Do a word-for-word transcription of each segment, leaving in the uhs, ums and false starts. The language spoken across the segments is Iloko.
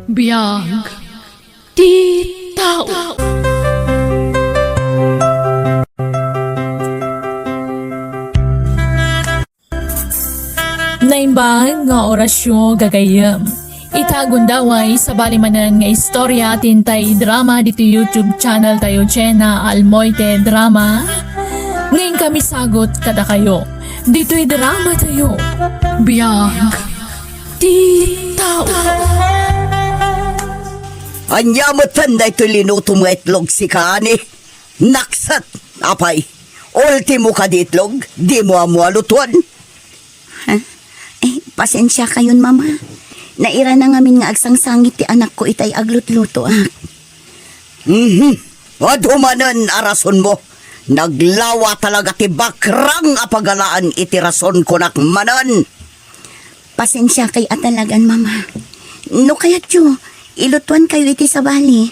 Biag ti tao. Naimbag nga orasyo, gagayyem. Ita gundaway, sabali manen nga istorya ti intay idrama ditoy YouTube channel tayo, Jenna Almoite Drama. Ngayon kami sagot kadakayo. Ditoy drama tayo. Biag ti tao. Ania metten daytoy linutom nga itlog, sika, ani? Nakset, apay. Ultimo kadi itlog, dimo ammo a lutuan. Ha? Eh, pasensiakayon, Mama. Nairana ngamin nga agsangsangit ti anakko itay aglutlutoak. Mhm. Adu manen a rasonmo. Naglawa talaga ti bakrang a pagalaan iti rason, kunak manen. Pasensiakay a talagan, Mama. No kayatyo, ilutuankayo iti sabali.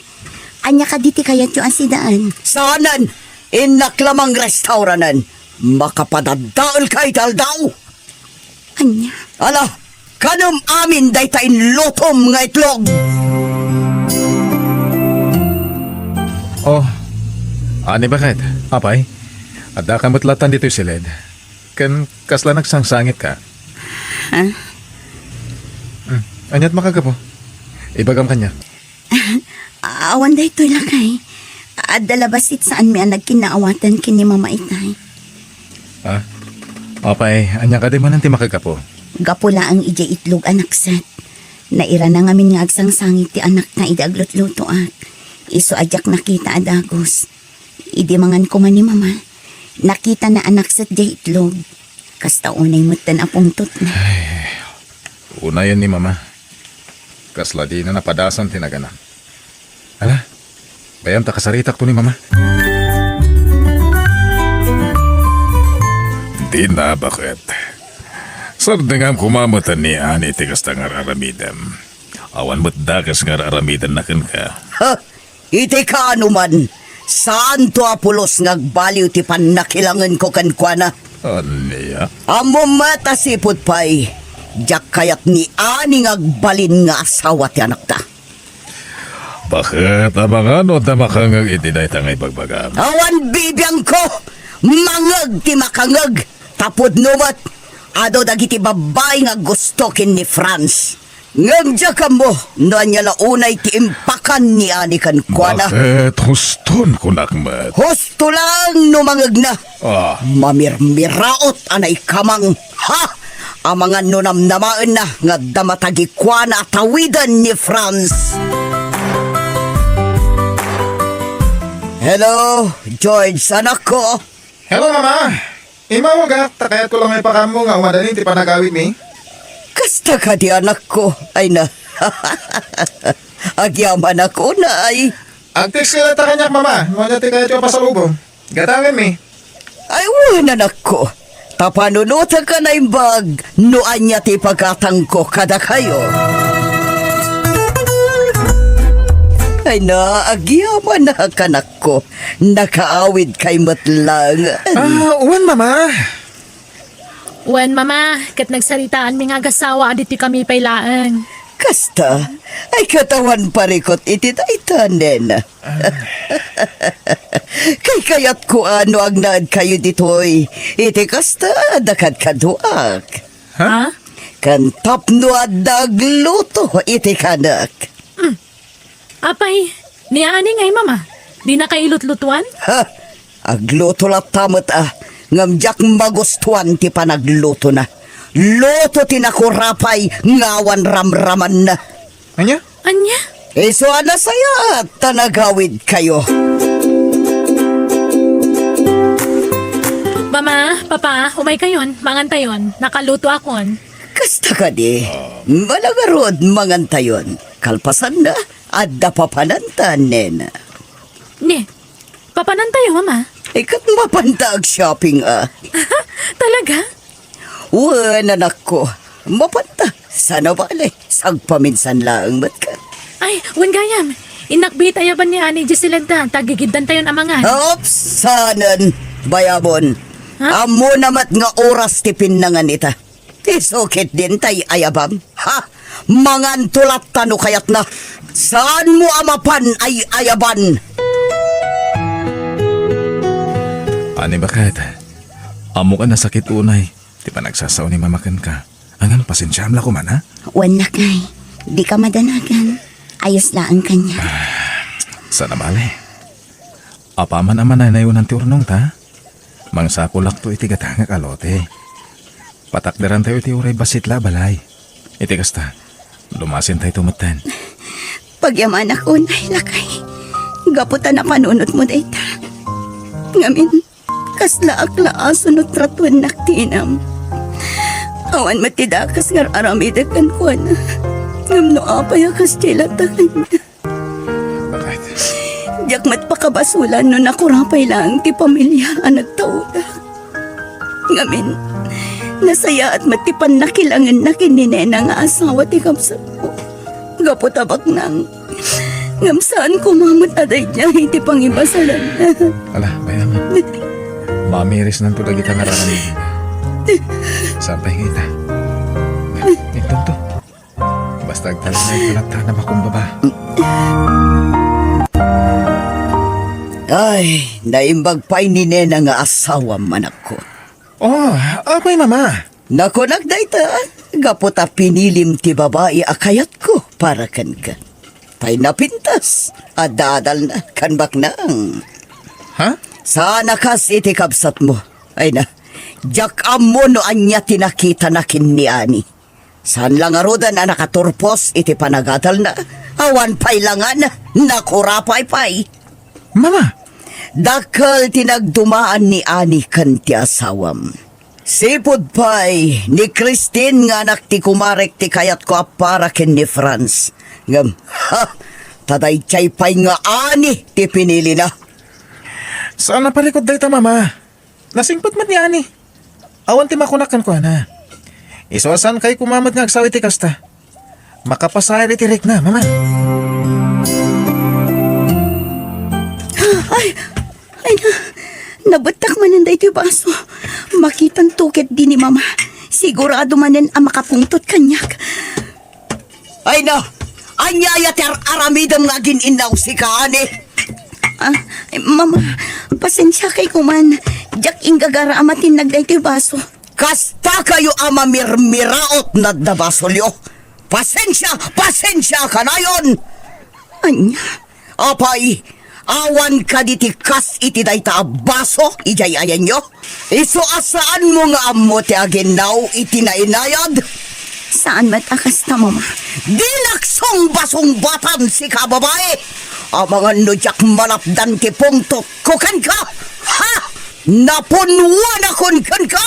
Ania kadi ti kayatyo a sidaan? Saanen! Innak la mangrestauranen. Makapadaddaelka iti aldaw! Ania? Ala, kanem amin dayta inlutom nga itlog! Oh, ani, baket? Apay? Addaka met latan ditoy siled. Ken kasla nagsangsangitka? Ha? Hmm, ania't makagapu? Ibagam kaniak. Awan daytoy, lakay. Adda la bassit saanmi a nagkinnaawatan ken ni Mama itay. Ah? Apay, ania kadi manen ti makagapu? Gapu laeng idiay itlog a nakset. Nairana ngamin nga agsangsangit ti anakna idi aglutlutoak. Isu a diak nakita a dagus. Idi mangan koma ni Mama, nakitana a nakset diay itlog. Kasta unay metten a pungtotna. Ay, unayen ni Mama. Kasla dina napadasan ti nagana. Ala, bayam ta kasaritakto ni Mama. Dina, baket. Sardengam koma met ni Ani ti kasta nga ar-aramidem. Awan met dakes nga ar-aramidenna kenka. Ha? Iti kaano man, saanto a pulos nga agbaliw ti pannakilangenko kenkuana. Ania? Ammom met a sipud pay, diak kayat ni Ani nga agbalin nga asawa ti anakta. Baket, amangan no adda makangeg iti dayta nga ibagbagam? Awan bibiangko! Mangeg ti makangeg! Ta pudno met, adu dagiti babbai nga aggusto ken ni Franz. Ngem diak ammo no ania la unay ti impakan ni Ani kenkuana. Baket, huston, kunak met. Husto laeng no mangegna. Ah. Mamirmiraot a naikamang. Ha! Amangan no namnamaenna nga adda matagikuana a tawiden ni Franz. Hello, George, anakko. Hello, Mama. Immawagak, ta kayatko la nga ipakammo nga umadalin ti panagawidmi. Kasta kadi, anakko? Ay na. Agyamanak unay. Agtext ka latta kaniak, Mama, no ania ti kayatyo a pasalubong. Gatangenmi. Ay, wen, anakko. Ta panunotenka naimbag no ania ti ipagatangko kadakayo. Ay na, agyamanak, anakko. Nakaawidkay met laeng. Ah, wen, Mama. Wen, Mama, ket nagsaritaanmi nga agasawa a ditoy kami pay laeng. Kasta, ay ket awan parikut iti dayta, nena. Kaykayatko a no agnaedkayo ditoy iti kasta, adda kadkaduak. Ha? Ken tapno adda agluto iti kanek. Mm. Apay, ni Ani ngay, Mama, dinaka ilutlutuan? Ha? Agluto latta met a, ngem diak magustuan ti panaglutona. Luto ti nakurapay nga awan ramramanna. Ania? Ania? Isu a nasayaat ta nagawidkayo. Mama, Papa, umaykayon, mangantayon. Nakalutoakon. Kasta kadi, mala ngarud, mangantayon. Kalpasanna, adda papananta, nena. Ne, papanantayo, Mama? Ay, ket mapanta ag-shopping, a. Talaga? Wen, anakko. Mapanta. Saan a bale, sagpaminsan laeng met ka. Ay, wen gayam. Innak biit ayaban ni Ani Giselda, ta gigiddantayon a mangan. Oops, saanen, bayamon. Ha? Ammona met nga oras ti pinnangan ita. Ti sukit din tay ayabam. Ha? Manganto latta no kayatna. Saanmo a mapan ay-ayaban. Ani baket, ammok a nasakit unay ti panagsasao ni Mama kenka. Ngem pasensiaam la koma, ha? Wen, lakay. Dika madanagan. Ayos laeng kaniak. Saan a bale. Apaman a manaynayonan ti urnongta, mangsakulakto iti gatangek a lote. Patakderantayo iti uray bassit la a balay. Iti kasta, lumasintayto metten. Pagyamanak unay, lakay. Gapu ta napanunotmo dayta. Ngamin, kaslaak la a sunot tratuennak ti inam. Awan met ti dakes nga ar-aramidek kenkuana. Ngem no apay a kasdiay latta kaniak? Bakit? Diak met pakabasolan no nakurapay laeng ti pamilia a nagtaodak. Ngamin, nasayaat met ti pannakilangenna ken ni Nena nga asawa ti kabsatmo. Gapu ta baknang, ngem saan koma met a daydiay iti pangibasalanna. Ala, bayaman. Mamirisnanto dagita nga ar-aramidem. Saan pay nga ita? Intonto. Basta agtalinaedka latta a makumbaba. Ay, naimbag pay ni Nena nga asawam, anakko. Oh, apay, Mama? Nakunak dayta, gapu ta pinilim ti babai a kayatko para kenka. Tay napintas, adda adalna, kan baknang. Ha? Saan a kas iti kabsatmo. Ay na, diak ammo no ania ti nakitana ken ni Ani. Saan la ngaruden a nakaturpos iti panagadalna. Awan pay langan, nakurapay pay. Mama! Dakkel ti nagdumaan ni Ani ken ti asawam. Sipud pay ni Christine nga anak ti kumarek ti kayatko a para ken ni Franz. Ngem, ha, ta daydiay pay nga Ani ti pinilina. Saan a parikut dayta, Mama. Nasingpet met ni Ani. Awan ti makunak kenkuana. Isu a saankay koma met nga agsaw iti kasta. Makapasair iti rikna, Mama. Ay, ay na, nabettak manen daytoy baso. Makitanto ketdi ni Mama. Sigurado manen a makapungtot kaniak. Ay na, ania aya ti ar-aramidem nga agin-innaw sika, Ani? Ah, Mama, pasensiakay koman. Diak inggagara a matinnag daytoy baso. Kasta kayo a mamirmiraot nadda basolyo. Pasensia, pasensia kanayon. Ania? Apay, awan kadi ti kas iti dayta a baso idiay ayanyo? Isu a saanmo nga ammo ti aginnaw iti nainayad? Saan met a kasta, Mama. Dinak sungbasungbatan sika, babai! Amangan no diak malapdan ti pungtotko kenka! Ha! Napunnuanakon kenka!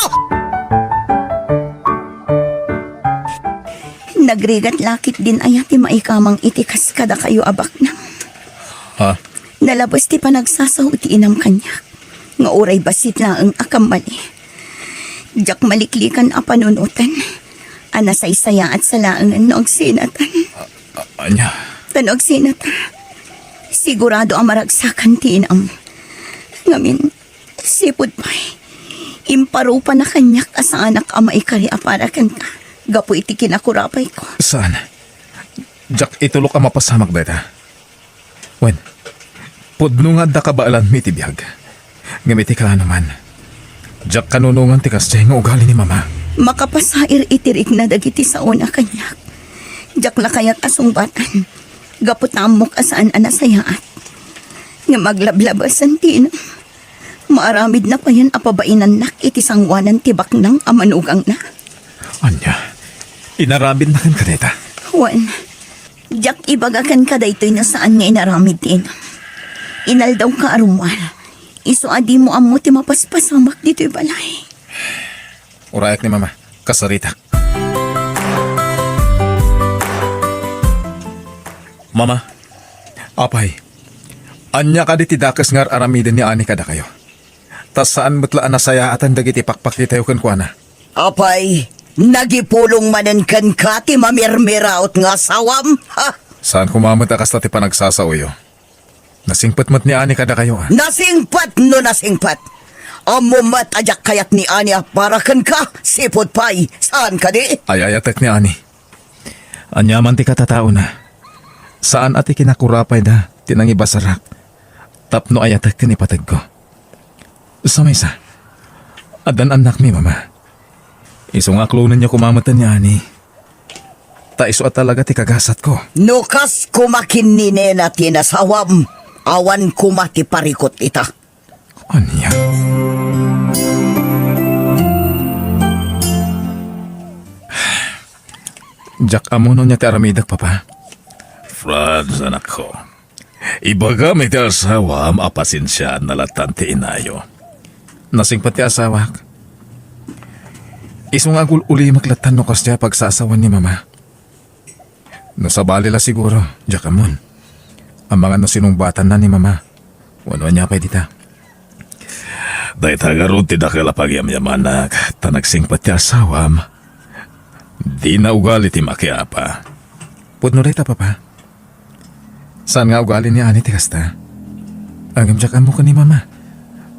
Nagrigat la ketdin aya ti maikamang iti kas kadakayo a baknang? Ha? Nalabes ti panagsasao ti inam kaniak, nga uray bassit laeng a kammali. Diak maliklikan a panunoten, a nasaysayaat sa laengen no agsinatan. A-, ania? Ta no agsinata, sigurado a maragsakan ti inam. Ngamin, sipud pay, imparupana kaniak a saanak a maikari a para kenka gapu iti kinakurapayko. Saan? Diak itulok a mapasamak dayta. Wen, pudno nga adda kabaelanmi iti biag. Ngem iti kaano man, diak kanunongan ti kasdiay nga ugali ni Mama. Makapasair iti rikna dagiti saona kaniak. Diak la kayat a sungbatan, gapu ta ammok a saan a nasayaat. Ngem aglablabesen ti inam. Maaramidna payen a pabainannak iti sangoanan ti baknang a manugangna. Ania? Inaramidna kenka dayta? Wen, diak ibaga kenka daytoy no saan nga inaramid ti inam. Inaldawka a rummuar. Isu a dimo ammo ti mapaspasamak ditoy balay. Urayak ni Mama. Kasaritak. Mama, apay, ania kadi ti dakes nga ar-aramiden ni Ani kadakayo? Ta saan met la a nasayaatan dagiti pakpakitayo kenkuana. Apay, nagipulong manen kenka ti mamirmiraot nga asawam, ha? Saan koma met a kasta ti panagsasaoyo. Nasingpet met ni Ani kadakayo, a? Nasingpet no nasingpet! Ammom met a diak kayat ni Ani a para kenka, sipud pay, saan kadi? Ay-ayatek ni Ani. Ania man ti katataona, saan a ti kinakurapayda ti nangibasarak tapno ayatek ken ipateg ko. Sa maysa, addan annakmi, Mama. Isu nga aklonenyo koma metten ni Ani. Ta isu a talaga ti kagasatko. No kas koma ken ni nena ti inasawam, awan koma ti parikut ita. Ania? Diak ammo no ania ti aramidek, Papa. Franz, anakko. Ibagam iti asawam a pasensiaanna lattan ti inayo. Nasingpet ti asawak. Isu nga agul-ulimek lattan no kasdiay a pagsaasawan ni Mama. No sabali la siguro, diak ammon. Amangan no sinungbatanna ni Mama. Wenno ania pay dita. Dayta ngarud ti dakkel a pagyamyamanak, ta nagsingpet ti asawam. Dina ugali ti makiapa. Pudno dayta, Papa. Saan nga ugali ni Ani ti kasta? Ngem diak ammo ken ni Mama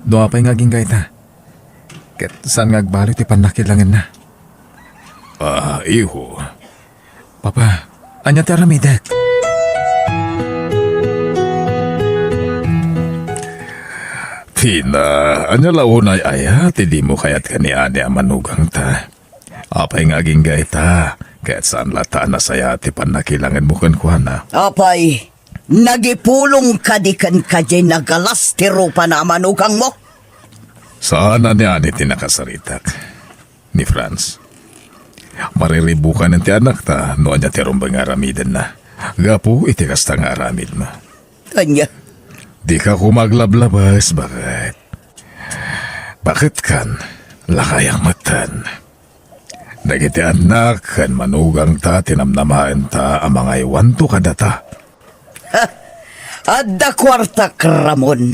no apay nga agingga ita. Ket saan nga agbaliw ti pannakilangenna. Ah, iho. Papa, ania ti aramidek? Tina, ania la unay aya ti dimo kayat ken ni Ani a manugangta? Apay nga agingga ita, ket saan latta a nasayaat ti pannakilangenmo kenkuana? Apay, nagipulong kadi kenka diay nagalas ti rupana a manugangmo? Saan a ni Ani ti nakasaritak, ni Franz. Mariribukanen ti anakta no ania ti rumbeng nga aramidenna gapu iti kasta nga aramidmo. Ania? Dika koma aglablabes, baket. Baket kan, lakayak metten. Dagiti annak ken manugangta ti namnamaenta a mangaywanto kadata. Ha! Adda kuartak, Ramon.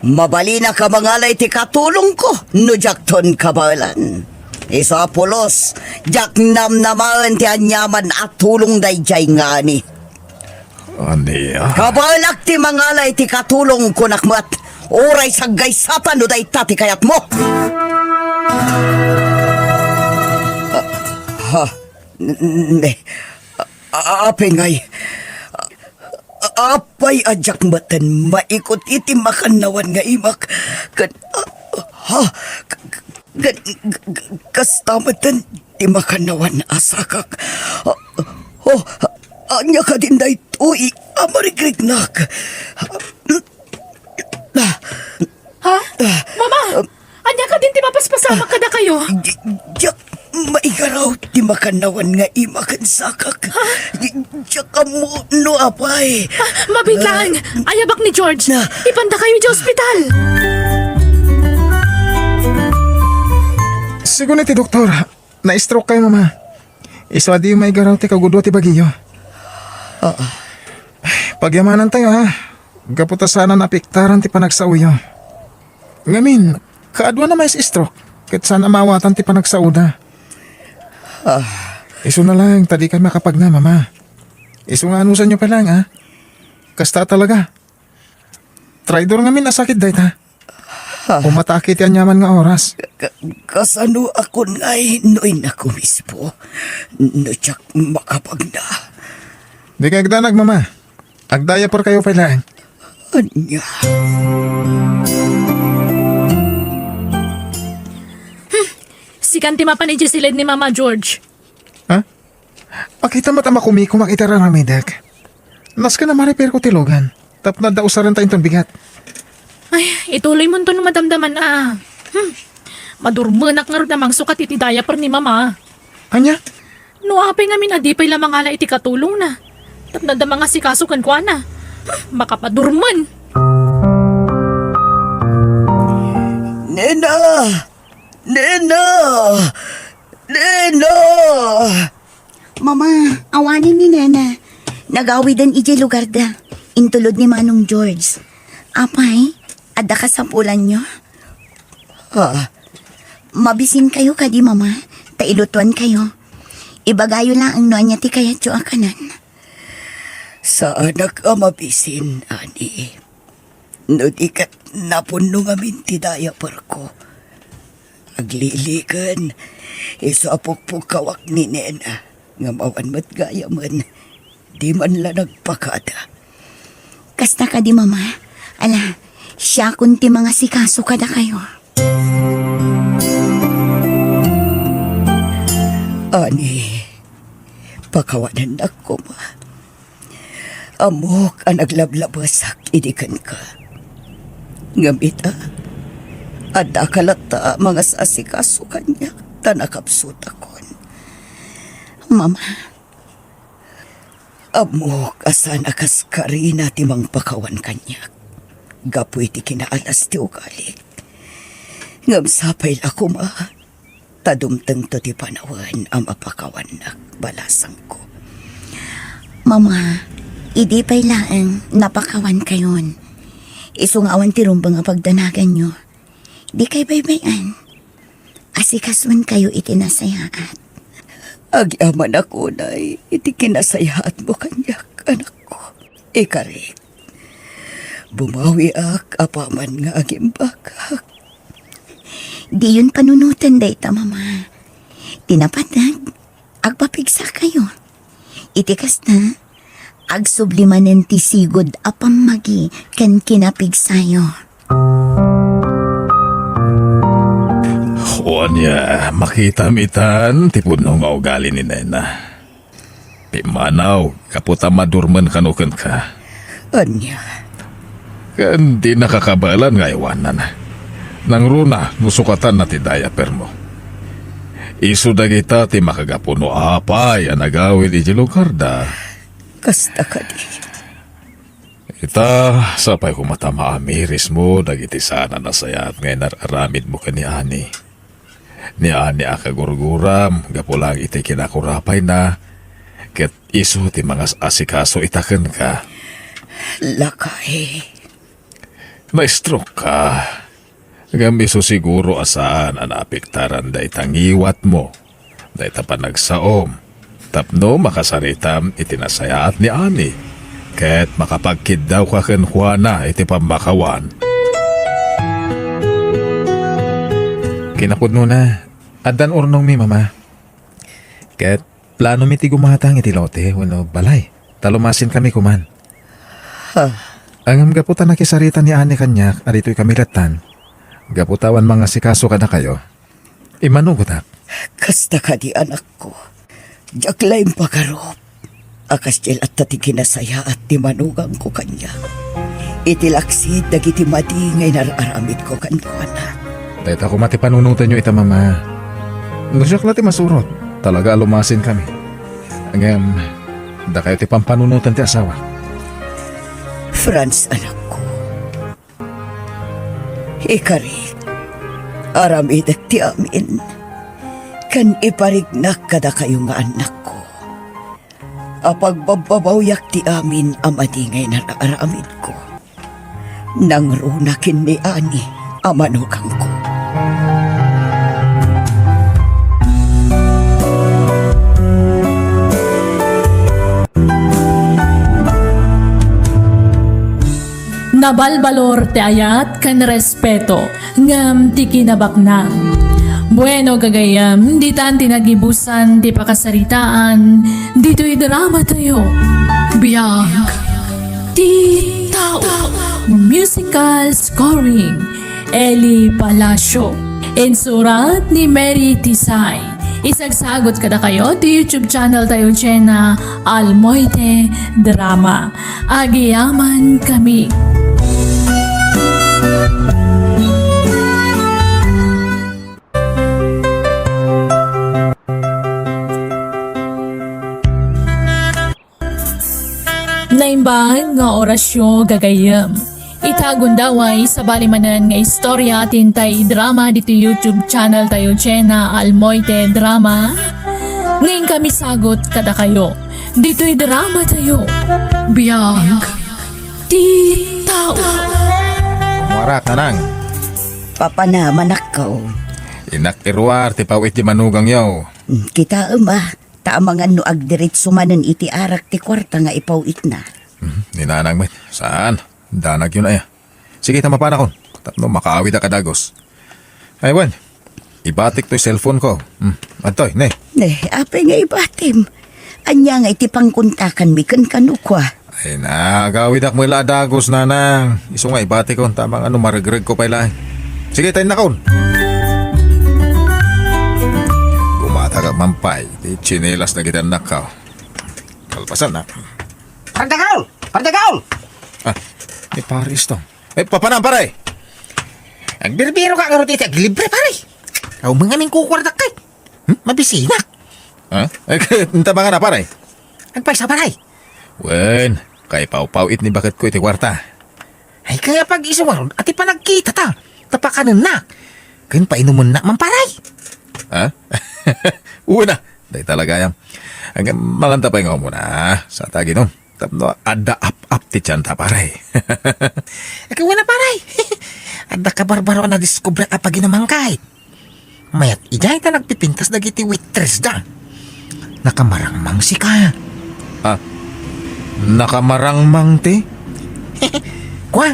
Mabalinaka mangala iti katulongko no diakton kabaelan. Isu a pulos, diak namnamaen ti aniaman a tulong daydiay nga Ani. Ania? Kabaelak ti mangala iti katulong, kunak met. Uray saggaysatan no dayta ti kayatmo. Ah, ha? N-, n-, ne. A-, a-, apay ngay. A-, apay a diak metten maikut iti makannawan nga imak? Ken, ha? K-, k-, ken, k-, k-, kasta metten ti makannawan a sakak. Oh, ania kadin daytoy a marigrignak? Ha? Mama! Ania kadin ti mapaspasamak kadakayo? Di-, diak maigaraw ti makannawan nga ima ken sakak. Ha? Di-, diak ammo no apay. Ah, mabiit laeng. Ah. Ayabak ni George. Na. Ipandakayo idiay ospital. Sigun iti doktor, na-stroke kayo, Mama. Isu a di maigaraw ti kagudua ti bagiyo. Ah. Pagyamanantayo, ha? Gapu ta saan a naapektaran ti panagsaoyo. Ngamin, kaadua na mais-stroke, ket saan a maawatan ti panagsaoda. Ah. Isuna laeng ta dikay makapagna, Mama. Isu nga anusanyo pay laeng, a? Kasta talaga. Traidor ngamin a sakit dayta. Ah. Umatake ti aniaman nga oras. Ka-, kasano a kun ngay no innak mismo? No diak makapagna. Dikay agdanag, Mama. Agdiaper kayo pay laeng. Ania? Hmm. Sikan ti mapan idiay silid ni Mama, George. Ha? Makita met a makumikumak iti aramidek. Nasken a ma-repair ko ti lugan. Tapno adda usarenta inton bigat. Ay, ituloymonto no madamdaman a. Hmm. Madurmenak ngarud a mangsukat iti diaper ni Mama. Ania? No apay ngamin a di pay la mangala iti katulongna tapno adda mangasikaso kenkuana, hmm, makapadurmen. Nena! Nena! Nena! Mama, awanen ni Nena. Nagawiden idiay lugarda. Intulod ni Manong George. Apay, adda kasapulanyo? Ah. Mabisinkayo kadi, Mama, ta ilutuankayo. Ibagayo laeng no ania ti kayatyo a kanan. Saanak a mabisin, Ani. No di ket napunno ngamin ti diaperko. Agliliken, isu a pukpukawak ni Nena. Ngem awan met gayamen, di man la nagpakada. Kasta kadi, Mama? Ala, siakon ti mangasikaso kadakayo. Ani, pakawanennak koma. Ammok a naglablabesak idi kenka. Ngem ita, addaka latta a mangasasikaso kaniak ta nakapsutakon. Mama, ammok a saan a kaskarina ti mangpakawan kaniak gapu iti kinaalas ti ugalik. Ngem sapay la koma ta dumtengto ti panawen a mapakawannak, balasangko. Mama, idi pay laeng napakawankayon, isu nga awan ti rumbeng a pagdanaganyo, dikay baybay-an. Asikasuenkayo iti nasayaat. Agyamanak unay iti kinasayaatmo kaniak, anakko. Ikarik, bumawiak apaman nga agimbagak. Diyon panunoten dayta, Mama. Ti napateg, agpapigsakayo. Iti kasta, agsubli manen ti sigud a pammagi ken kinapigsayo. Ania, makitam itan ti pudno nga ugali ni Nena. Pimmanaw, gapu ta madurmen kano kenka. Ania? Ken di nakakabaelan nga aywanna. Nangruna no sukatanna ti diapermo. Isu dagita ti makagapu no apay a nagawid iti lugarda. Kasta kadi. Ita, sapay koma ta maamirismo dagiti saan a nasayaat nga inar-aramidmo ken ni Ani. Ni Ani a kagurguram gapu laeng iti kinakurapayna, ket isu ti mangas-asikaso ita kenka. Lakay. Na-stroke ka. Ngem isu siguro a saan a naapektaran dayta ngiwatmo, dayta panagsaom, tapno makasaritam iti nasayaat ni Ani, ket makapagkiddawka kenkuana iti pammakawan. Kinapudnona, addan urnongmi, Mama. Ket planomi ti gumatang iti lote wenno balay, ta lumasinkami koman. Ha? Ngem gapu ta nakisarita ni Ani kaniak a ditoy kami lattan, gapu ta awan mangasikaso kadakayo, immanugotak. Kasta kadi, anakko. Diak la impagarup a kasdiay latta ti kinasayaat ti manugangko kaniak iti laksid dagiti madi nga inar-aramidko kenkuana. Dayta koma ti panunotenyo ita, Mama. No siak la ti masurot, talaga a lumasinkami. Ngem, dakayo ti pampanunoten ti asawak. Franz, anakko. Ikarik, aramidek ti amin, ken iparignak kadakayo nga annakko a pagbabbabawiak ti amin a madi nga inar-aramidko. Nangruna ken ni Ani a manugangko. Nabalbalor ti ayat ken respeto, ngem ti kinabaknang. Bueno, gagayyem, ditan ti nagibusan ti pakasaritaan ditoy dramatayo. Biag ti tao. Musical scoring, Eli Palacio. Insurat ni Mary Tisay. Isagsagot kadakayo ti YouTube channel tayo, Jenna Almoite Drama. Agyamankami. Naimbag nga orasyo, gagayyem. Ita gundaway, sabali manen nga istorya ti intay drama ditoy YouTube channel tayo, Jenna Almoite Drama. Nga inkami sagot kadakayo ditoy dramatayo. Biag ti tao. Muarak, nanang. Papa na, manakkaw. Innak iruar ti paw-it ti manugangyo. Hmm, kitaem a, ta amangan no agdiretso manen iti arak ti kuarta nga ipaw-itna. Hmm, ni nanang met, saan? Danagyo na iya. Sige, ta mapanakon. Tapno makaawid a kadagus. Ay, wen. Ibatik toy cellphone ko. Hmm, adtoy, ne. Ne, apay nga ibatim? Ania ngay ti pangkontakanmi ken kano kua? Ay na, agawidak met la a dagus, nanang. Isu nga ibatikon, ta amangan no maregregko pay laeng. Sige, ta innakon. Gumatakak man pay ti tsinelas dagiti annakko. Kalpasan na. Pardagaw! Pardagaw! Ah, ni Paris to. Eh, papanam, pare? Agbirbiro ka ngarud iti aglibre, pare. Aw, mga mingkukuardak kay. Hmm? Mabisinak. Ha? Eh, inta ba nga na, pare? Agpaysa, pare. Wen, kay pawpaw-it ni baketko iti kuarta. Ay, kaya pag-isu ngarud, ati panagkita ta. Tapakanennak. Ken painumennak man, pare. Ha? Uy na, day talaga yan. Ang malanta pa yung muna, sa taginom. Tapno adda ap-ap ti tiyan ta, pare. Ikaw na, pare. Adda kabarbaro a nadiskubre a paginuman kay. Mayat idiay ta nagpipintas dagiti waitress da. Nakamarangmang sika. Ah, nakamarangmang ti? Kwa,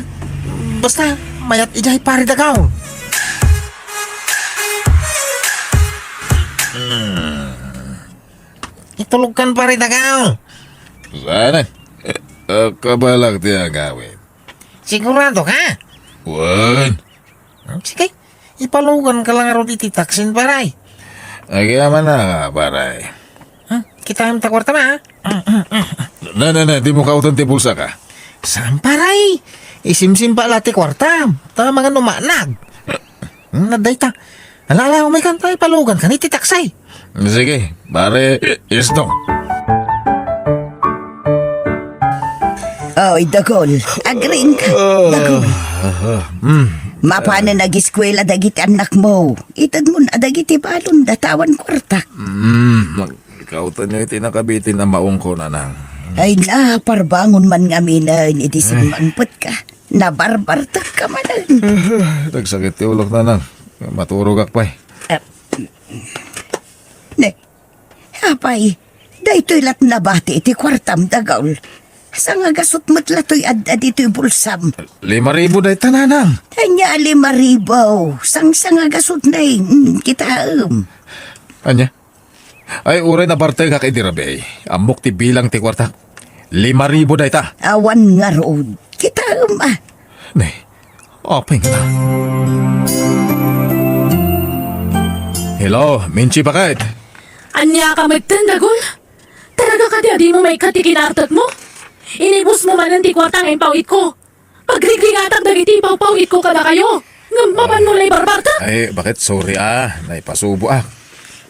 basta, mayat idiay pare dagaw. Hmm. Itulog kan pare dagaw. Sana. Eh, eh, kabalak ti agawid. Sigurado ka? Wen. Hmm, sige. Ipalugan ka lang ngarud iti taksin, paray. Agyaman na nga, paray. Hmm? Kitaem ta kuarta, ma, ha? Na, na, na, di mo kautan ti bulsa ka. Saan, paray? Isimsim pa la ti kuarta. Ta mangan umanag. Hmm, na dayta. Ala, ala, umay kanta, ipalugan ka ni ti taksay. Sige, pare, istong. Oy, Dagol, agriing ka. Dagol. Hmm. Mapano nagiskwela dagiti annakmo? Itedmon a dagiti balon datawan kuartak. Hmm, kautan niyo iti nakabitin a maongko, nanang. Ay na, parbangon man ngaminen iti simmangpet ka. Nabarbartek ka manen. Nagsakit ti ulok, nanang. Maturogak pay. Ah, ne, apay, daytoy lat nabati iti kuartam, Dagol. Sangagasut met latoy adda ditoy bulsam. Lima ribu dayta, nanang. Ania a lima ribu? Sangsangagasut nay, mm, kitaem. Ania? Ay, uray nabartengak idi rabii. Ammok ti bilang ti kuartak. Lima ribu dayta. Awan ngarud. Kitaem, a. Ne, apay nga na? Hello, Minchi, bakit? Ania ka metten, Dagol? Talaga kadi a dimo maikkat ti kinartekmo? Inibusmo manen ti kuarta nga impaw-itko. Pagrigringatak dagiti pawpaw-itko kadakayo. Ngem mapanmo la ibarbartek? Ay, bakit? Sorry, a. Naipasuboak.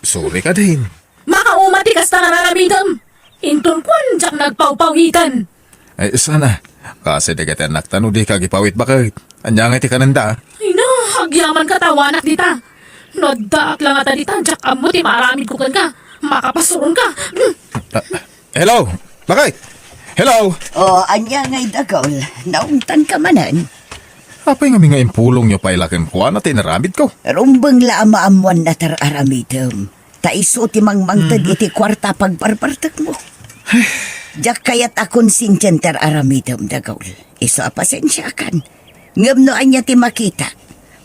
Sorry kadin. Makauma ti kasta nga aramidem. Inton kuan, diak nagpawpaw-iten. Ay, sana. Kasi dagiti annakta no dika agipawit, bakit? Ania nga ti kanenda? Ay na, agyaman ka ta awanak dita. No addaak la ngata dita, diak ammo ti maaramidko kenka. Makapasuronka. Hmm. Ah, hello? Bakit? Hello? O, ania ngay, Dagol? Naungtan ka manen? Apay ngamin nga impulongyo pay la kenkuana ti inaramidko? Rumbeng la a maammoanna ti ar-aramidem. Ta isu ti mangmangted iti kuarta pagbarbartekmo. Diak kayat a konsensian ti ar-aramidem, Dagol. Isu a pasensiakan. Ngem no ania ti makita,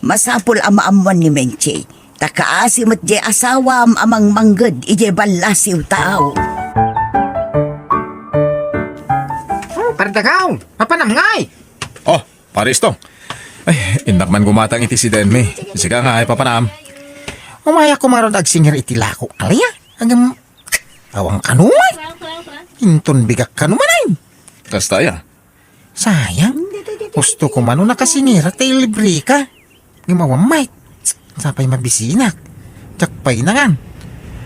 masapul a maammoan ni Menchi. Ta kaasi met diay asawam a mangmangged idiay ballasiw tao. Oh, Pardagaw, mapanam ngay? Oh, Paristo. Ay, innak man gumatang iti sidenmi. Sika nga, ay papanam. Umayak ko maron agsingir iti lako. Alaya, agam, awang kano, ay. Inton bigak kano man, ay. Kasta ya. Sayang. Gusto ko mano nakasingirak ta ilibre ka. Ngem awan met. Sapay mabisinak. Diak pay nangan.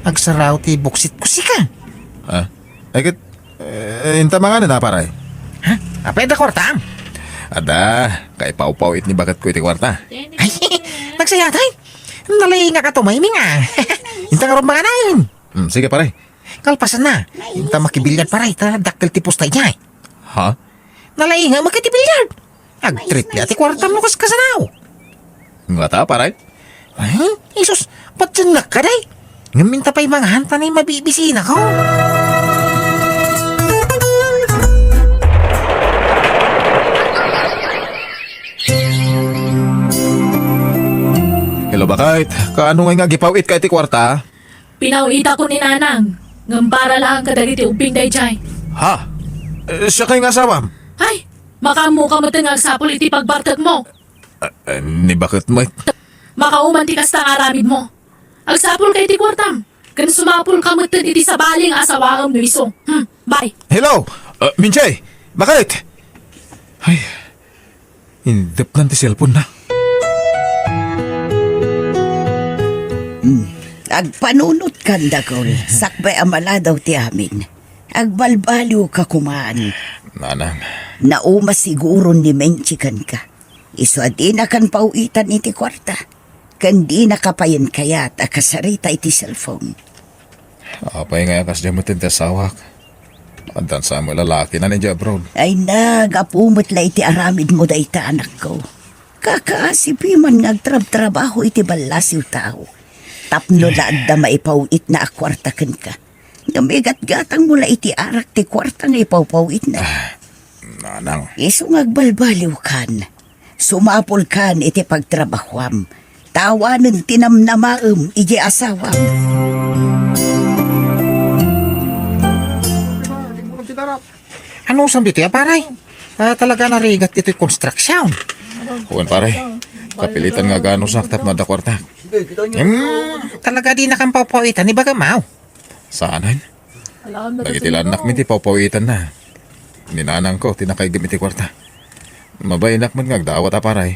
Agsaraw ti buksit ko sika. Ah, ay ket, eh, inta mangan na, pare. Ha? Apay da kuartam? Ada, kay pawpaw-it ni baket ko iti kuarta. Ay, nagsayatay. Nalaingak a tumayming, a. Inta nga rumbangan. Hmm, sige, pare. Kalpasan na. Inta makibilyar, pare, ta dakkel ti pusta idiay. Ha? Nalaingak met iti bilyar. Agtriple ti kuartam no kaskasanaw. Ngata, pare? Ay, isus, patiennak kadi. Ngem inta pay mangan ta ni mabibisinak. Hello, bakit? Kaano ngay nga agipaw-it ka iti kuarta? Pinaw-itakon ni Nanang. Ngem para laeng kadagiti ubbing daydiay. Ha? Eh, siakay nga asawam? Ay, makaammoka met nga agsapul iti pagbartekmo. Ah, eh, ni baket met? Makauman ti kasta nga aramidmo. Agsapulka iti kuartam, ken sumapulka metten iti sabali nga asawaem no isu. Hmm, bye. Hello? Ah, Minche? Bakit? Ay, indepnan ti cellphone na. Hmm. Agpanunotkan, Dagol. Sakbay a maladaw ti amin. Agbalbaliwka koman. Nanang. Nauma siguro ni Menchi kenka. Isu a dinakan paw-itan iti kuarta. Ken dinaka payen kayat a kasarita iti cellphone. Apay nga kasdiay met ti asawak? Addan sa met lalaki na idiay abroad. Ay na, gapu met la iti aramidmo dayta, anakko. Kakaasipi man nga agtrabtrabaho iti ballasiw tao. Tapno la adda maipaw-itna a kuarta kenka. Ngem igatgatangmo la iti arak ti kuarta nga ipawpaw-itna. Ah, nanang. Isu nga agbalbaliwkan. Sumapulkan iti pagtrabahuam. Tawanen ti namnamaem idiay asawam. Anusam ditoy, a paray? Ah, talaga narigat iti konstruksyon. Wen, pare. Kapilitan nga aganusak tapno adda kuarta. Hmm, talaga dinakam paw-pawitan, ibagam, aw. Saanen? Dagiti la annakmi ti paw-pawitanna. Ni nanangko ti nakaiggem iti kuarta. Mabainnak met nga agdawat, a paray.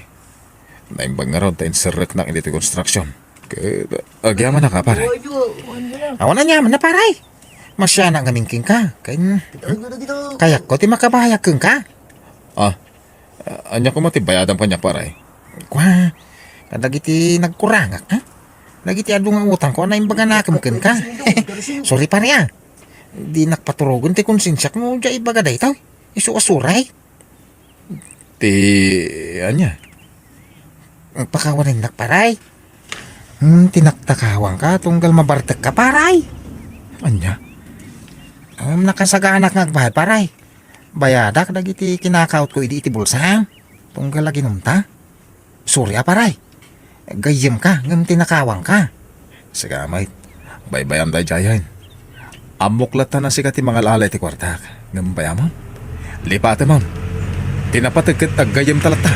Naimbag ngarud ta inserreknak iti konstruksyon. Ket agyamanak, a paray. Awan aniamanna, paray. Masianak ngamin kenka. Ken kayatko ti makabayag kenka. Ah, ania koma ti bayadam kaniak, paray? Kua, kadagiti nagkurangak, ha? Dagiti adu nga utangko a naimbag a nakem kenka. Sorry, pare, ah. Dinak paturogen ti konsensiak no diak ibaga daytoy. Isu a suray. Ti ania? Pakawanennak, paray. Hmm, ti naktakawanka, tunggal mabartekka, paray. Ania? Em, nakasaganak nga agbayad, paray. Bayadak dagiti kinakautko idi iti bulsa. Tunggal aginumta. Sorry a, paray. Gayyemka, ngem tinakawanka. Sika met, baybayam daydiayen. Ammok latta a sika ti mangal-ala iti kuartak. Ngem bayamon, lipatemon. Ti napateg ket aggayyemta latta.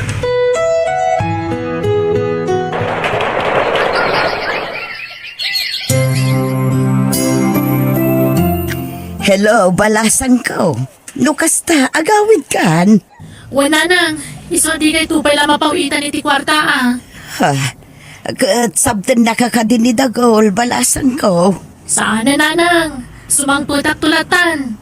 Hello, balasangko. No kasta, agawidkan. Wen, nanang, isu a dikayto pay la mapaw-itan iti kuarta, a. Ha, ket sabtennaka kadi ni Dagol, balasangko. Saan a, nanang. Sumangpetakto latan.